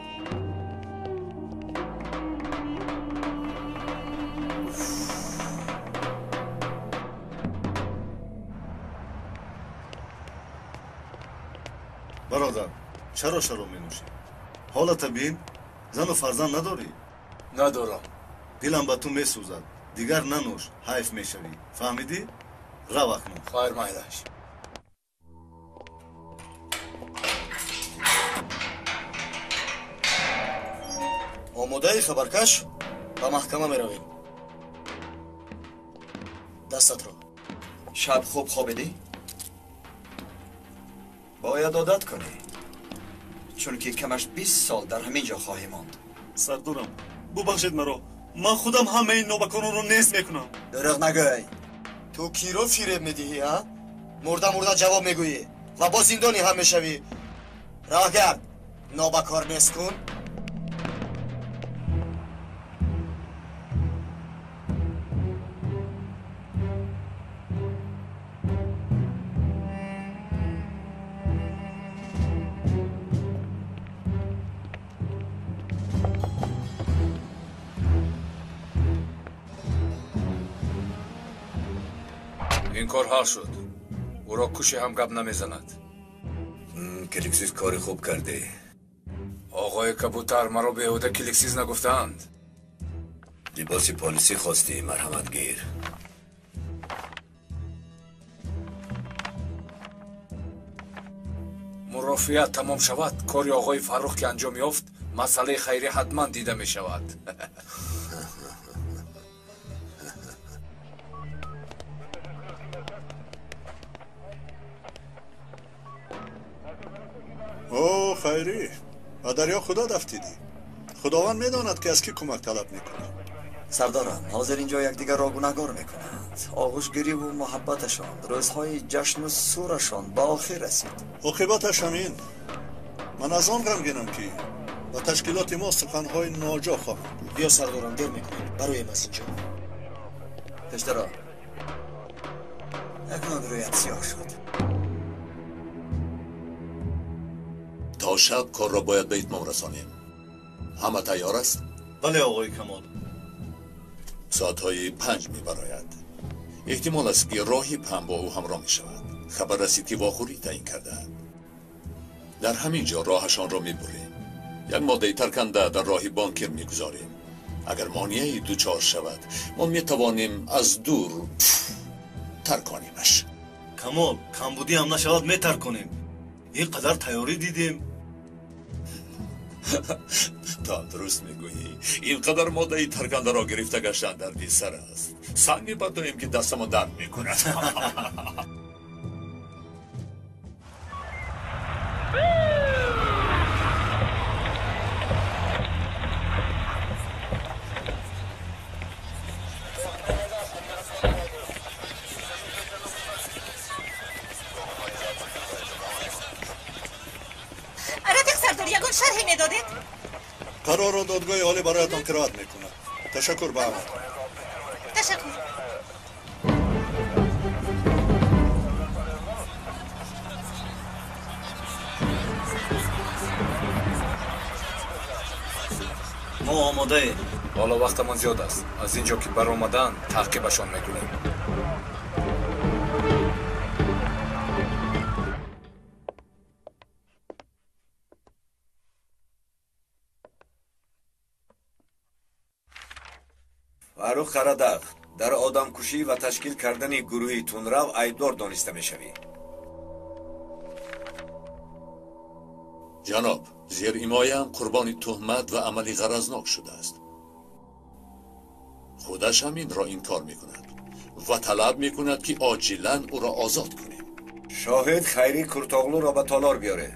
Бародар, чаро шароб менӯшӣ? Ҳолата бин, зану фарзанд надорӣ? Надорам. Дилам ба ту месӯзад. Дигар нанӯш, ҳайф мешавӣ. Фаҳмидӣ? Рав акнун. Хайр, майлаш. Омодаи, хабаркаш? Ба маҳкама меравем. Дастатро. Шаб хуб хобидӣ? Бояд одат кунӣ, чунки камаш 20 сол дар ҳамин ҷо хоҳӣ монд. Сардорам, бубахшед маро. Ман худам ҳамаи нобакоронро нест мекунам. Дурӯғ нагӯй. Ту киро фиреб медиҳӣ, а? Мурда мурда ҷавоб мегӯӣ ва боз зиндонӣ ҳам мешавӣ. Роҳ гард, нобакор нест кун. Ин кор ҳал шуд. Ӯро куши ҳам гап намезанад. Кликсиз кори хуб кардӣ. Оғои кабутар, маро беҳуда кликсиз нагуфтаанд. Либоси полисӣ хостӣ, марҳамат гир. Мурофиа тамом шавад, кори оғои Фаррух ки анҷом ёфт, масъалаи Хайрӣ ҳатман дида мешавад. О, Хайрӣ, ба дарё худат афтидӣ. Худованд медонад, ки аз кӣ кӯмак талаб мекунӣ. Сардарам, ҳозир инҷо якдигарро гунаҳгор мекунанд. Оғӯшгириву муҳаббаташон, рӯзҳои ҷашну сурашон ба охир расид. Оқибаташ ҳамин. Ман аз он ғамгинам, ки ба ташкилоти мо суханҳои ноҷо хоҳанд. Биё, сардорам, дер мекунем. Бароем аз инҷо. Пештаро, акнун рӯят сиёҳ шуд. То шаб корро бояд ба итмом расонем. Ҳама тайёр аст? Бале, оғои Камол. Соатҳои 5 мебарояд. Эҳтимол аст, ки роҳиб ҳам бо ӯ ҳамроҳ мешавад. Хабар расид, ки вохӯрӣ таъин кардаанд. Дар ҳамин ҷо роҳашонро мебурем. Як моддаи тарканда дар роҳи бонкир мегузорем. Агар монеаи дучор шавад, мо метавонем аз дур тарконимаш. Камол, камбудӣ ҳам нашавад, метарконем. Ин қадар тайёрӣ дидем. То дуруст мегӯӣ. Ин қадар моддаи таркандаро гирифта гаштан дарди сар аст. Санг мебардоем, ки дастамон дард мекунад. Рафиқ сардор, ягон шарҳе медодед? Қарорро додгоҳи олӣ бароятон қироат мекунад. Ташаккур ба ҳаматон. Ташаккур. Мо омодаем. Ҳоло вақтамон зиёд аст. Аз ин ҷо ки баромаданд, таъқибашон мекунем. Фаррух Қарадаг, дар одамкушӣ ва ташкил кардани гурӯҳи тундрав айбдор дониста мешавӣ. Ҷаноб, зеримояам қурбони туҳмат ва амали ғаразнок шудааст. Худаш ҳам инро инкор мекунад ва талаб мекунад, ки оҷилан ӯро озод кунем. Шоҳид Хайрӣ Куртоғлуро ба толор биёре.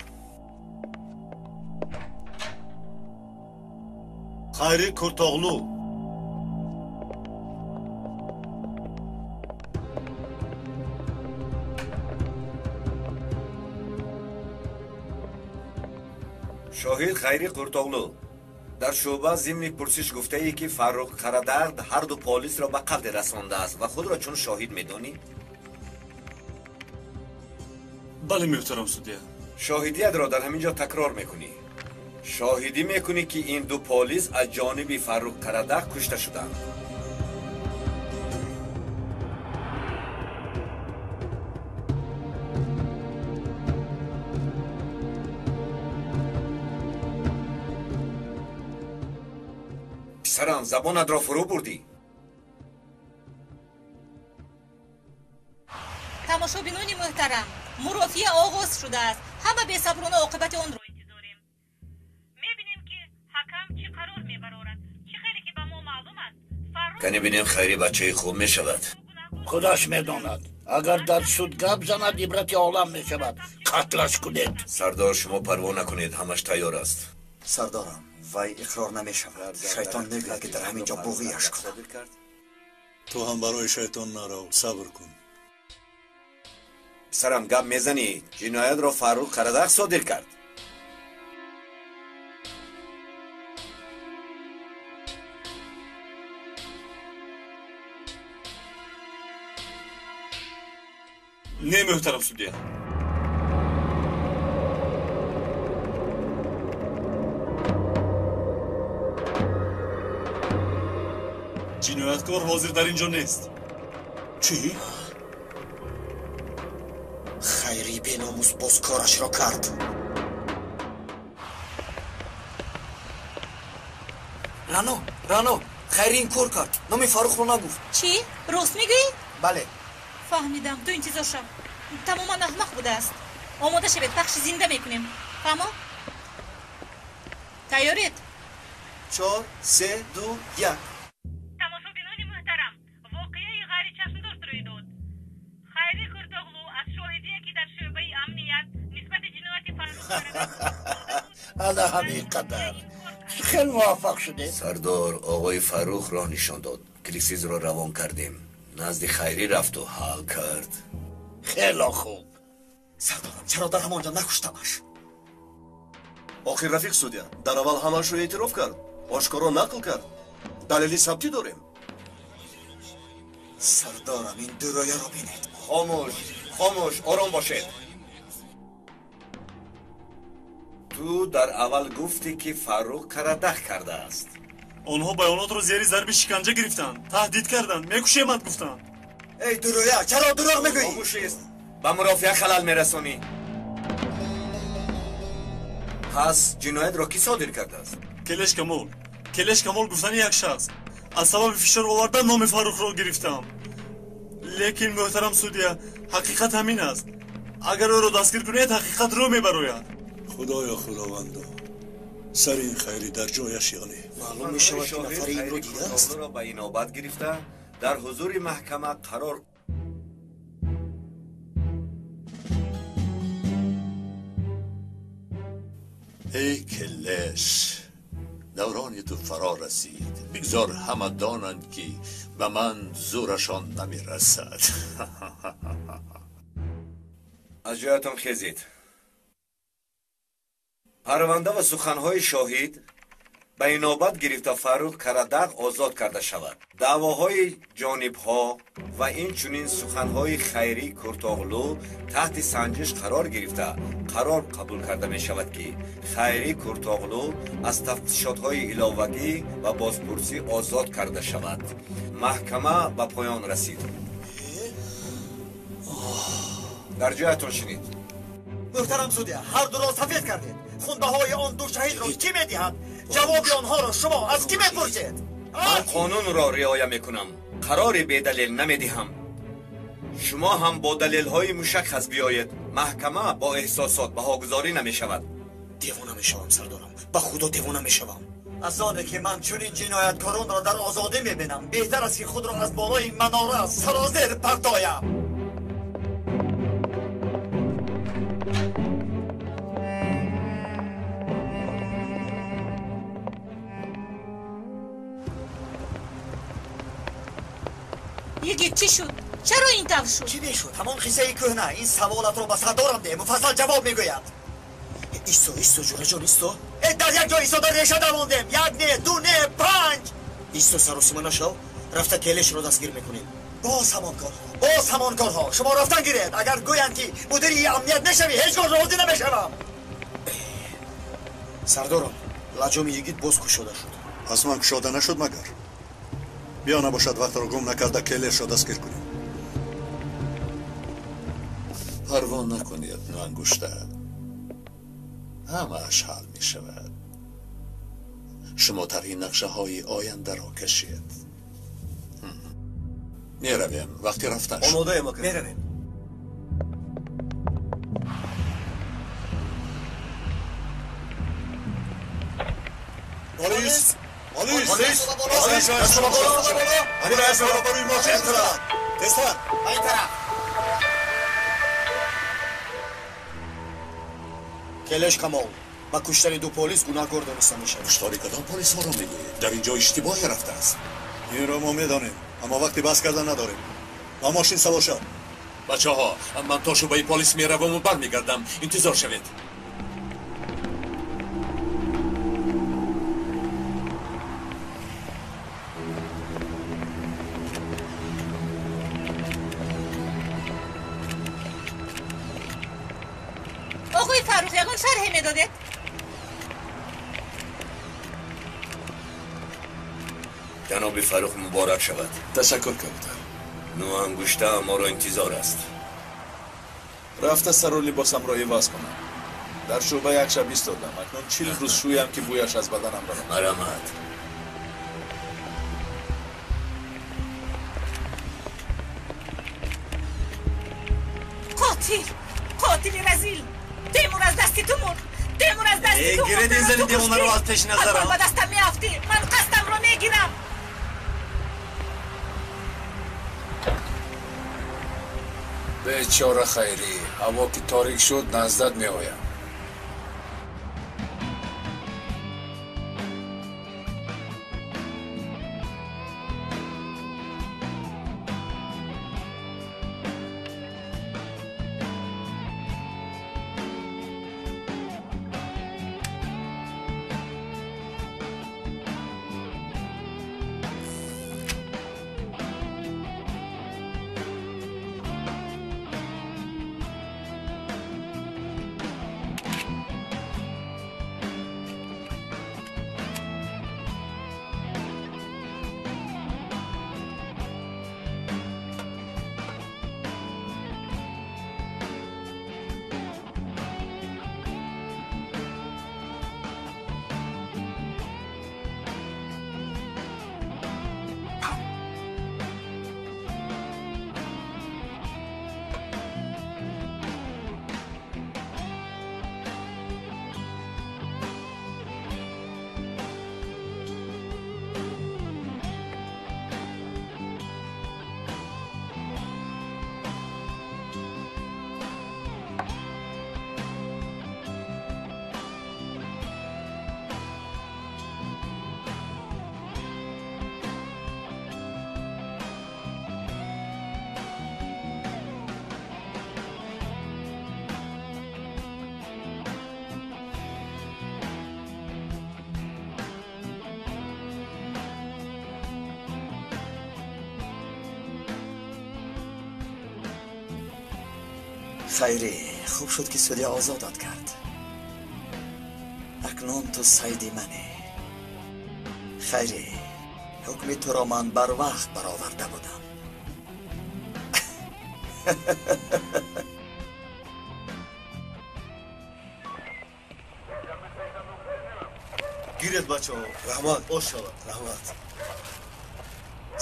Хайрӣ Куртоғлу. Шоҳид Хайрӣ Куртоғлу, дар шӯъба зимни пурсиш гуфтаӣ, ки Фаррух Қарадард ҳарду полисро ба қатл расондааст ва худро чун шоҳид медонӣ? Бале, муҳтарам судья. Шоҳидиятро дар ҳамин ҷо такрор мекунӣ. Шоҳидӣ мекунӣ, ки ин ду полис аз ҷониби Фаррух Қарадаг кушта шуданд. Писарам, забонатро фурӯ бурдӣ. Тамошобинони муҳтарам, мурофиа оғоз шудааст. Ҳама бесаброна оқибати онро интизорем. Мебинем, ки ҳакам чӣ қарор мебарорад. Чӣ хеле ки ба мо маълум аст, Фаррух Кани бинем, Хайрӣ бачаи хуб мешавад. Худаш медонад. Агар дар суд гап занад, ибрати олам мешавад. Қатлаш кунед. Сардор, шумо парво накунед, ҳамаш тайёр аст. Сардорам, вай иқрор намешавад. Шайтон мегӯяд, ки дар ҳамин ҷо буғияш кунам. Ту ҳам барои шайтон нарав, сабр кун. Писарам, гап мезанӣ? Ҷиноятро Фаррух Қарадаг содир кард. Не, муҳтарам судья. Ҷинояткор ҳозир дар ин ҷо нест. Чӣ? Хайрӣ беномус боз корашро кард. Рано, Рано, Хайри инкор кард, номи Фаррухро нагуфт. Чӣ? Рост мегӯӣ? Бале. Фаҳмидам, ту интизор шав. Тамоман аҳмақ будааст. Омода шавед, пахши зинда мекунем. Фаҳмо? Тайёред? 4, 3, 2, 1. Тамошобинони муҳтарам, воқеаи ғайричашмдошт рӯй дод. Хайри Куртоғлу аз шоҳидие, ки дар шӯъбаи амният нисбати ҷинояти Фаррух Ана ҳамин қадар. Хеле муваффақ шудед. Сардор, оғои Фаррух роҳ нишон дод. Клисизро равон кардем. Назди Хайрӣ рафту ҳал кард. Хеле хуб. Сардорам, чаро дар ҳамон ҷо накуштамаш? Охир рафиқ судя, дар аввал ҳамаашро эътироф кард, ошкоро нақл кард. Далели сабтӣ дорем. Сардорам, ин дурӯяро бинед. Хомӯш, хомӯш, ором бошед. Ту дар аввал гуфтӣ, ки Фаррух карадах кардааст. Онҳо баёнотро зери зарби шиканҷа гирифтанд, таҳдид карданд, мекушемад гуфтанд. Эй дурӯя, чаро дурӯғ мегӯӣ? Хомӯшист, ба мурофиа халал мерасонӣ. Пас ҷиноятро кӣ содир кардааст? Келеш Камол. Келеш Камол гуфтани як шахс. Аз сабаби фишор овардан номи Фаррухро гирифтам. Лекин муҳтарам судя, ҳақиқат ҳамин аст. Агар ӯро дастгир кунед, ҳақиқат рӯ мебарояд. Худоё, худовандо, сари ин хайри дар ҷояш ёнӣ. Маълум мешавад, ки нафари инро дидааст. Ба инобат гирифта дар ҳузури маҳкама қарор Эй Келеш, даврони ту фаро расид. Бигзор ҳама донанд, ки ба ман зӯрашон намерасад. Аз ҷоятон хезед. Парванда ва суханҳои шоҳид ба инобат гирифта Фаррух Карадағ озод карда шавад. Даъвоҳои ҷонибҳо ва инчунин суханҳои Хайрӣ Куртоғлу таҳти санҷиш қарор гирифта қарор қабул карда мешавад, ки Хайрӣ Куртоғлу аз тафтишотҳои иловагӣ ва бозпурсӣ озод карда шавад. Маҳкама ба поён расид. Дар ҷоятон шинед. Муҳтарам судя, ҳар дуро сафед кардед. Хунбаҳои он ду шаҳидро кӣ медиҳад? Ҷавоби онҳоро шумо аз кӣ мепурсед? Ман қонунро риоя мекунам, қарори бедалел намедиҳам. Шумо ҳам бо далелҳои мушаххас биёед. Маҳкама бо эҳсосот баҳогузорӣ намешавад. Девона мешавам, сардорам, ба худо девона мешавам. Аз оне ки ман чунин ҷинояткоронро дар озодӣ мебинам, беҳтар аст, ки худро аз болои манора сарозер партоям. Йигит, чӣ шуд? Чаро ин тавр шуд? Чӣ мешуд? Ҳамон қиссаи кӯҳна. Ин саволатро ба сардорам деҳ, муфассал ҷавоб мегӯяд. Исто, исто, ҷураҷон, исто. Э, дар як ҷо истода реша давондем. Як не, ду не, панҷ. Исто, саросима нашав. Рафта Келешро дастгир мекунем. Боз ҳамон корҳо, боз ҳамон корҳо. Шумо рафтан гиред. Агар гӯянд, ки мудири амният мешавӣ, ҳеҷ гоҳ розӣ намешавам. Сардорам, лаҷоми йигит боз кушода шуд. Аз ман кушода нашуд магар? Биё, набошад, вақтро гум накарда Келешро дастгир кунем. Парво накунед, ангушта. Ҳамааш ҳал мешавад. Шумо тарҳи нақшаҳои ояндаро кашед. Меравем, вақти рафтан шуд. Омодаем, ака. Меравем. Полис! Полис! Полис! Полис! Тезтар! Ба ин тараф. Келеш Камол ба куштани ду полис гунаҳкор дониста мешавад. Куштори кадом полисҳоро мегӯед? Дар ин ҷо иштибоҳе рафтааст. Инро мо медонем, аммо вақти баҳс кардан надорем. Ба мошин савор шав. Бачаҳо, ман то шӯъбаи полис мераваму бармегардам. Интизор шавед. Оғои Фаррух, ягон шарҳе медодед? Ҷаноби Фаррух, муборак шавад. Ташаккур, кабутар. Ну ангушта моро интизор аст. Рафта сару либосамро иваз кунам. Дар шӯъба як шаб истодам. Акнун 40 рӯз шӯям, ки бӯяш аз баданам равад. Марамат. Қотил, қотили разил. Темур аз дасти ту мурд. Темур аз дасти ту мурд. Гиред ин зани девонаро аз пеши назарам. Ба дастам меафтӣ. Ман қасдамро мегирам. Бечора Хайрӣ, ҳаво ки торик шуд, наздат меоям. Хайрӣ, хуб шуд ки судья озодат кард. Акнун ту сайди манӣ. Хайрӣ, ҳукми туро ман барвақт бароварда будам. Гиред бачаҳо. Раҳмат, ош шавад. Раҳмат.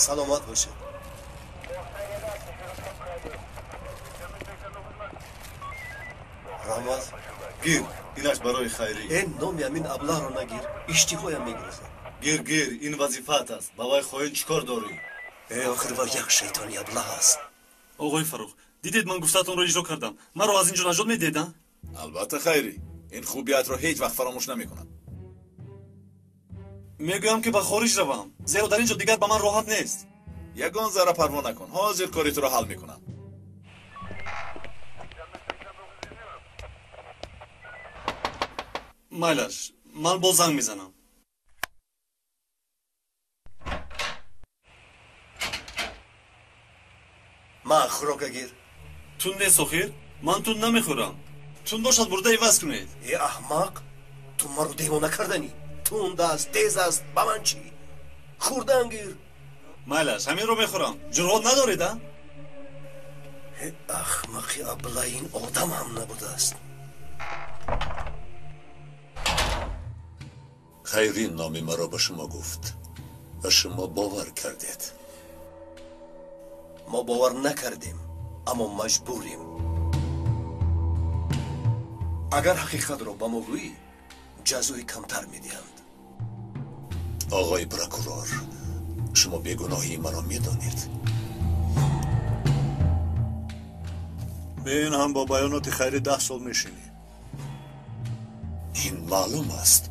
Саломат бошед. Раҳмат. Гир, инаш барои Хайрӣ. Э, номи ҳамин аблаҳро нагир, иштиҳоям мегирезад. Гир, гир, ин вазифаат аст. Ба вай хоин чӣ кор дорӣ? Э, охир вай як шайтони аблаҳ аст. Оғои Фаррух, дидед ман гуфтаатонро иҷро кардам. Маро аз ин ҷо наҷот медиҳед, а? Албатта, Хайрӣ. Ин хубиятро ҳеҷ вақт фаромӯш намекунам. Мегӯям ки ба хориҷ равам, зеро дар ин ҷо дигар ба ман роҳат нест. Ягон зарра парво накун, ҳозир кори туро ҳал мекунам. Майлаш, ман боз занг мезанам. Ман хӯрока гир. Тун нест охир? Ман тун намехӯрам. Тун бошад бурда иваз кунед. Э, аҳмақ, ту маро девона карданӣ. Тунд аст, тез аст, ба ман чӣ? Хӯрдан гир. Майлаш, ҳаминро мехӯрам. Ҷуръат надоред, а? Э, аҳмақи абла, ин одам ҳам набудааст. Хайрӣ номи маро ба шумо гуфт ва шумо бовар кардед. Мо бовар накардем, аммо маҷбурем. Агар ҳақиқатро ба мо гӯӣ, ҷазои камтар медиҳанд. Оғои прокурор, шумо бегуноҳии маро медонед. Бе ин ҳам бо баёноти Хайрӣ 10 сол мешинӣ. Ин маълум аст.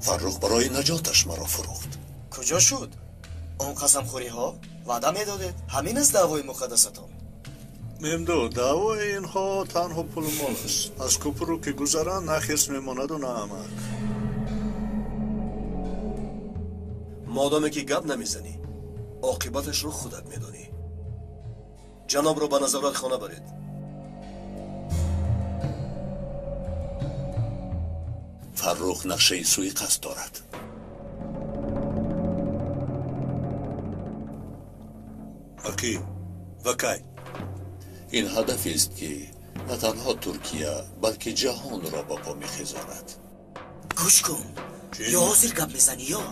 Фаррух барои наҷоташ маро фурӯхт. Куҷо шуд? Он қасамхӯриҳо? Ваъда медодед? Ҳамин аст даъвои муқаддасатон. Мемду, даъвои инҳо танҳо пулу мол аст. Аз кӯпуру ки гузаранд, на хирс мемонаду на амак. Модоме ки гап намезанӣ, оқибаташро худат медонӣ. Ҷанобро ба назоратхона баред. Фаррух нақшаи суиқасд дорад. Ба кӣ? Ва кай? Ин ҳадафест ки на танҳо Туркия, балки ҷаҳонро ба по мехезонад. Гӯш кун, ё ҳозир гап мезанӣ, ё?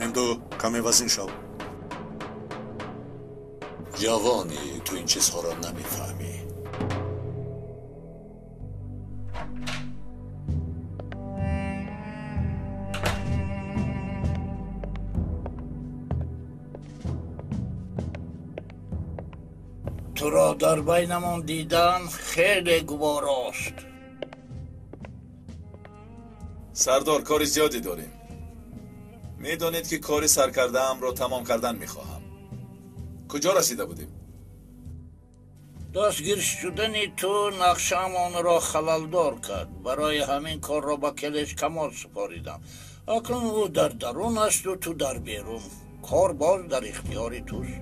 Мемду, каме вазин шав. Ҷавонӣ, ту ин чизҳоро намефаҳмӣ. Туро дар байнамон дидан хеле гуворост. Сардор, кори зиёде дорем. Медонед ки кори саркардаамро тамом кардан мехоҳам. Куҷо расида будем? Дастгир шудани ту нақшаамонро халалдор кард. Барои ҳамин корро ба Келеш Камол супоридам. Акнун ӯ дар дарун асту ту дар берун. Кор боз дар ихтиёри туст.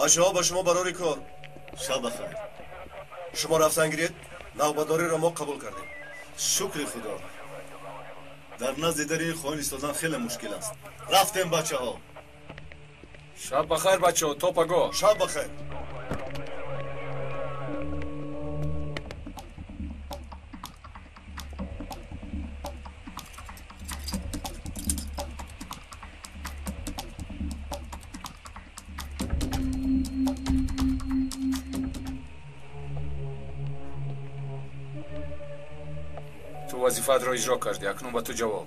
Бачаҳо, ба шумо барори кор. Шаб бахайр. Шумо рафтан гиред, навбатдориро мо қабул кардем. Шукри Худо. Дар назди дари ин хоин истодан хеле мушкил аст. Рафтем, бачаҳо. Шаб бахайр, бачаҳо, то пагоҳ. Шаб бахайр. Ту вазифаатро иҷро кардӣ, акнун ба ту ҷавоб.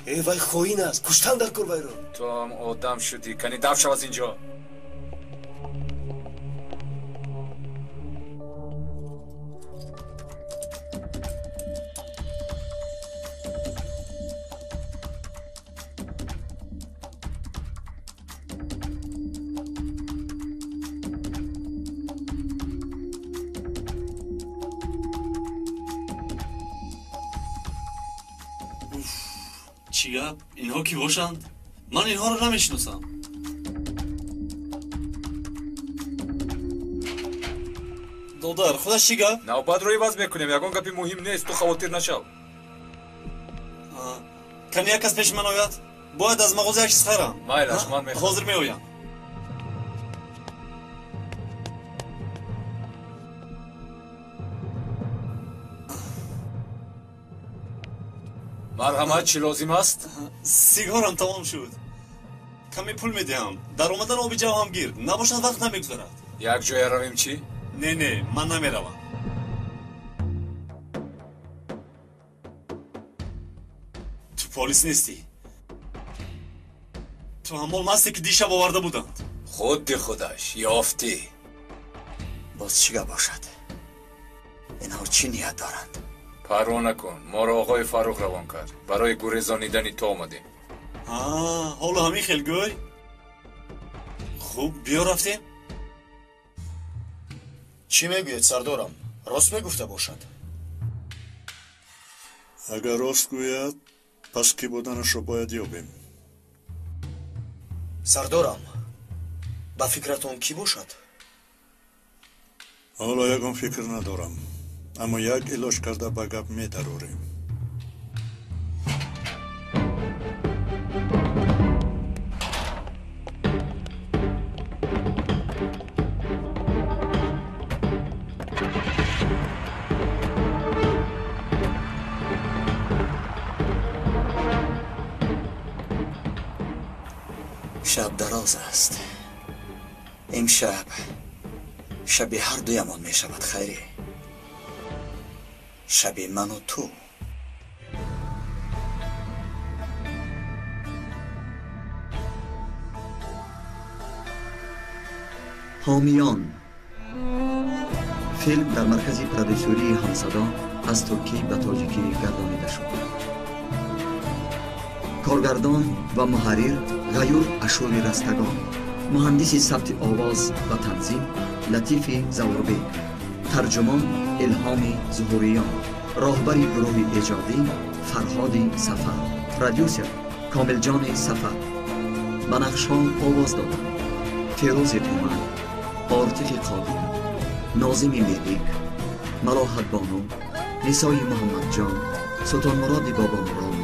Э, вай хоин аст, куштан дар кор вайро. Ту ҳам одам шудӣ, кани даф шав аз инҷо. Чӣ гап? Инҳо кӣ бошанд? Ман инҳоро намешиносам. Додар, худаш чӣ гап? Навбатро иваз мекунем, ягон гапи муҳим нест, ту хавотир нашав. Кани як кас пеши ман ояд? Бояд аз мағоза як чиз харам. Майлаш, ман мехоҳам. Ҳозир меоям. Марҳамат, чӣ лозим аст? Сигорам тамом шуд. Каме пул медиҳам. Дар омадан оби ҷав ҳам гир. Набошад вақт намегузарад. Як ҷоя равем чӣ? Не, не, ман намеравам. Ту полис нестӣ. Ту ҳамон масте ки дишаб оварда буданд. Худди худаш, ёфтӣ. Боз чӣ гап бошад? Инҳо чӣ ният доранд? Парво накун, моро оғои Фаррух равон кард. Барои гурезонидани ту омадем. Ҳоло ҳамин хел гӯй? Хуб, биё рафтем. Чӣ мегӯед, сардорам? Рост мегуфта бошад? Агар рост гӯяд, пас кӣ буданашро бояд ёбем. Сардорам, ба фикратон кӣ бошад? Ҳоло ягон фикр надорам, аммо як илоҷ карда ба гап медарорем. Шаб дароз аст. Имшаб шаби ҳар дуямон мешавад, Хайрӣ. Шаби ману ту. Ҳомиён. Филм дар маркази продюсерии Ҳамсадо аз туркӣ ба тоҷикӣ гардонида шуд. Коргардон ва муҳаррир Ғаюр Ашури Растагон, муҳандиси сабти овоз ва танзим Латифи Завурбек, тарҷумон Илҳоми Зуҳуриён, роҳбари гурӯҳи эҷодӣ Фарҳоди Сафар, продюсер Комилҷони Сафар. Ба нақшҳо овоз доданд Фирӯзи Умар, Ортифи Қодир, Нозими Мебик, Малоҳатбону, Нисои Муҳаммадҷон, Султонмуроди Бобомурод,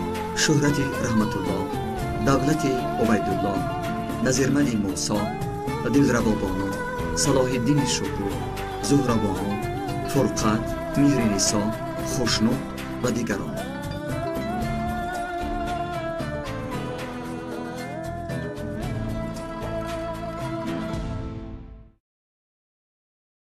Шӯҳрати Раҳматуллоҳ, Давлати Убайдуллоҳ, Назирмали Мусо, Дилрабобону, Салоҳиддини Шукур, Зуҳрабону, Фурқат, Меҳринисо, Хушнуд ва дигарон.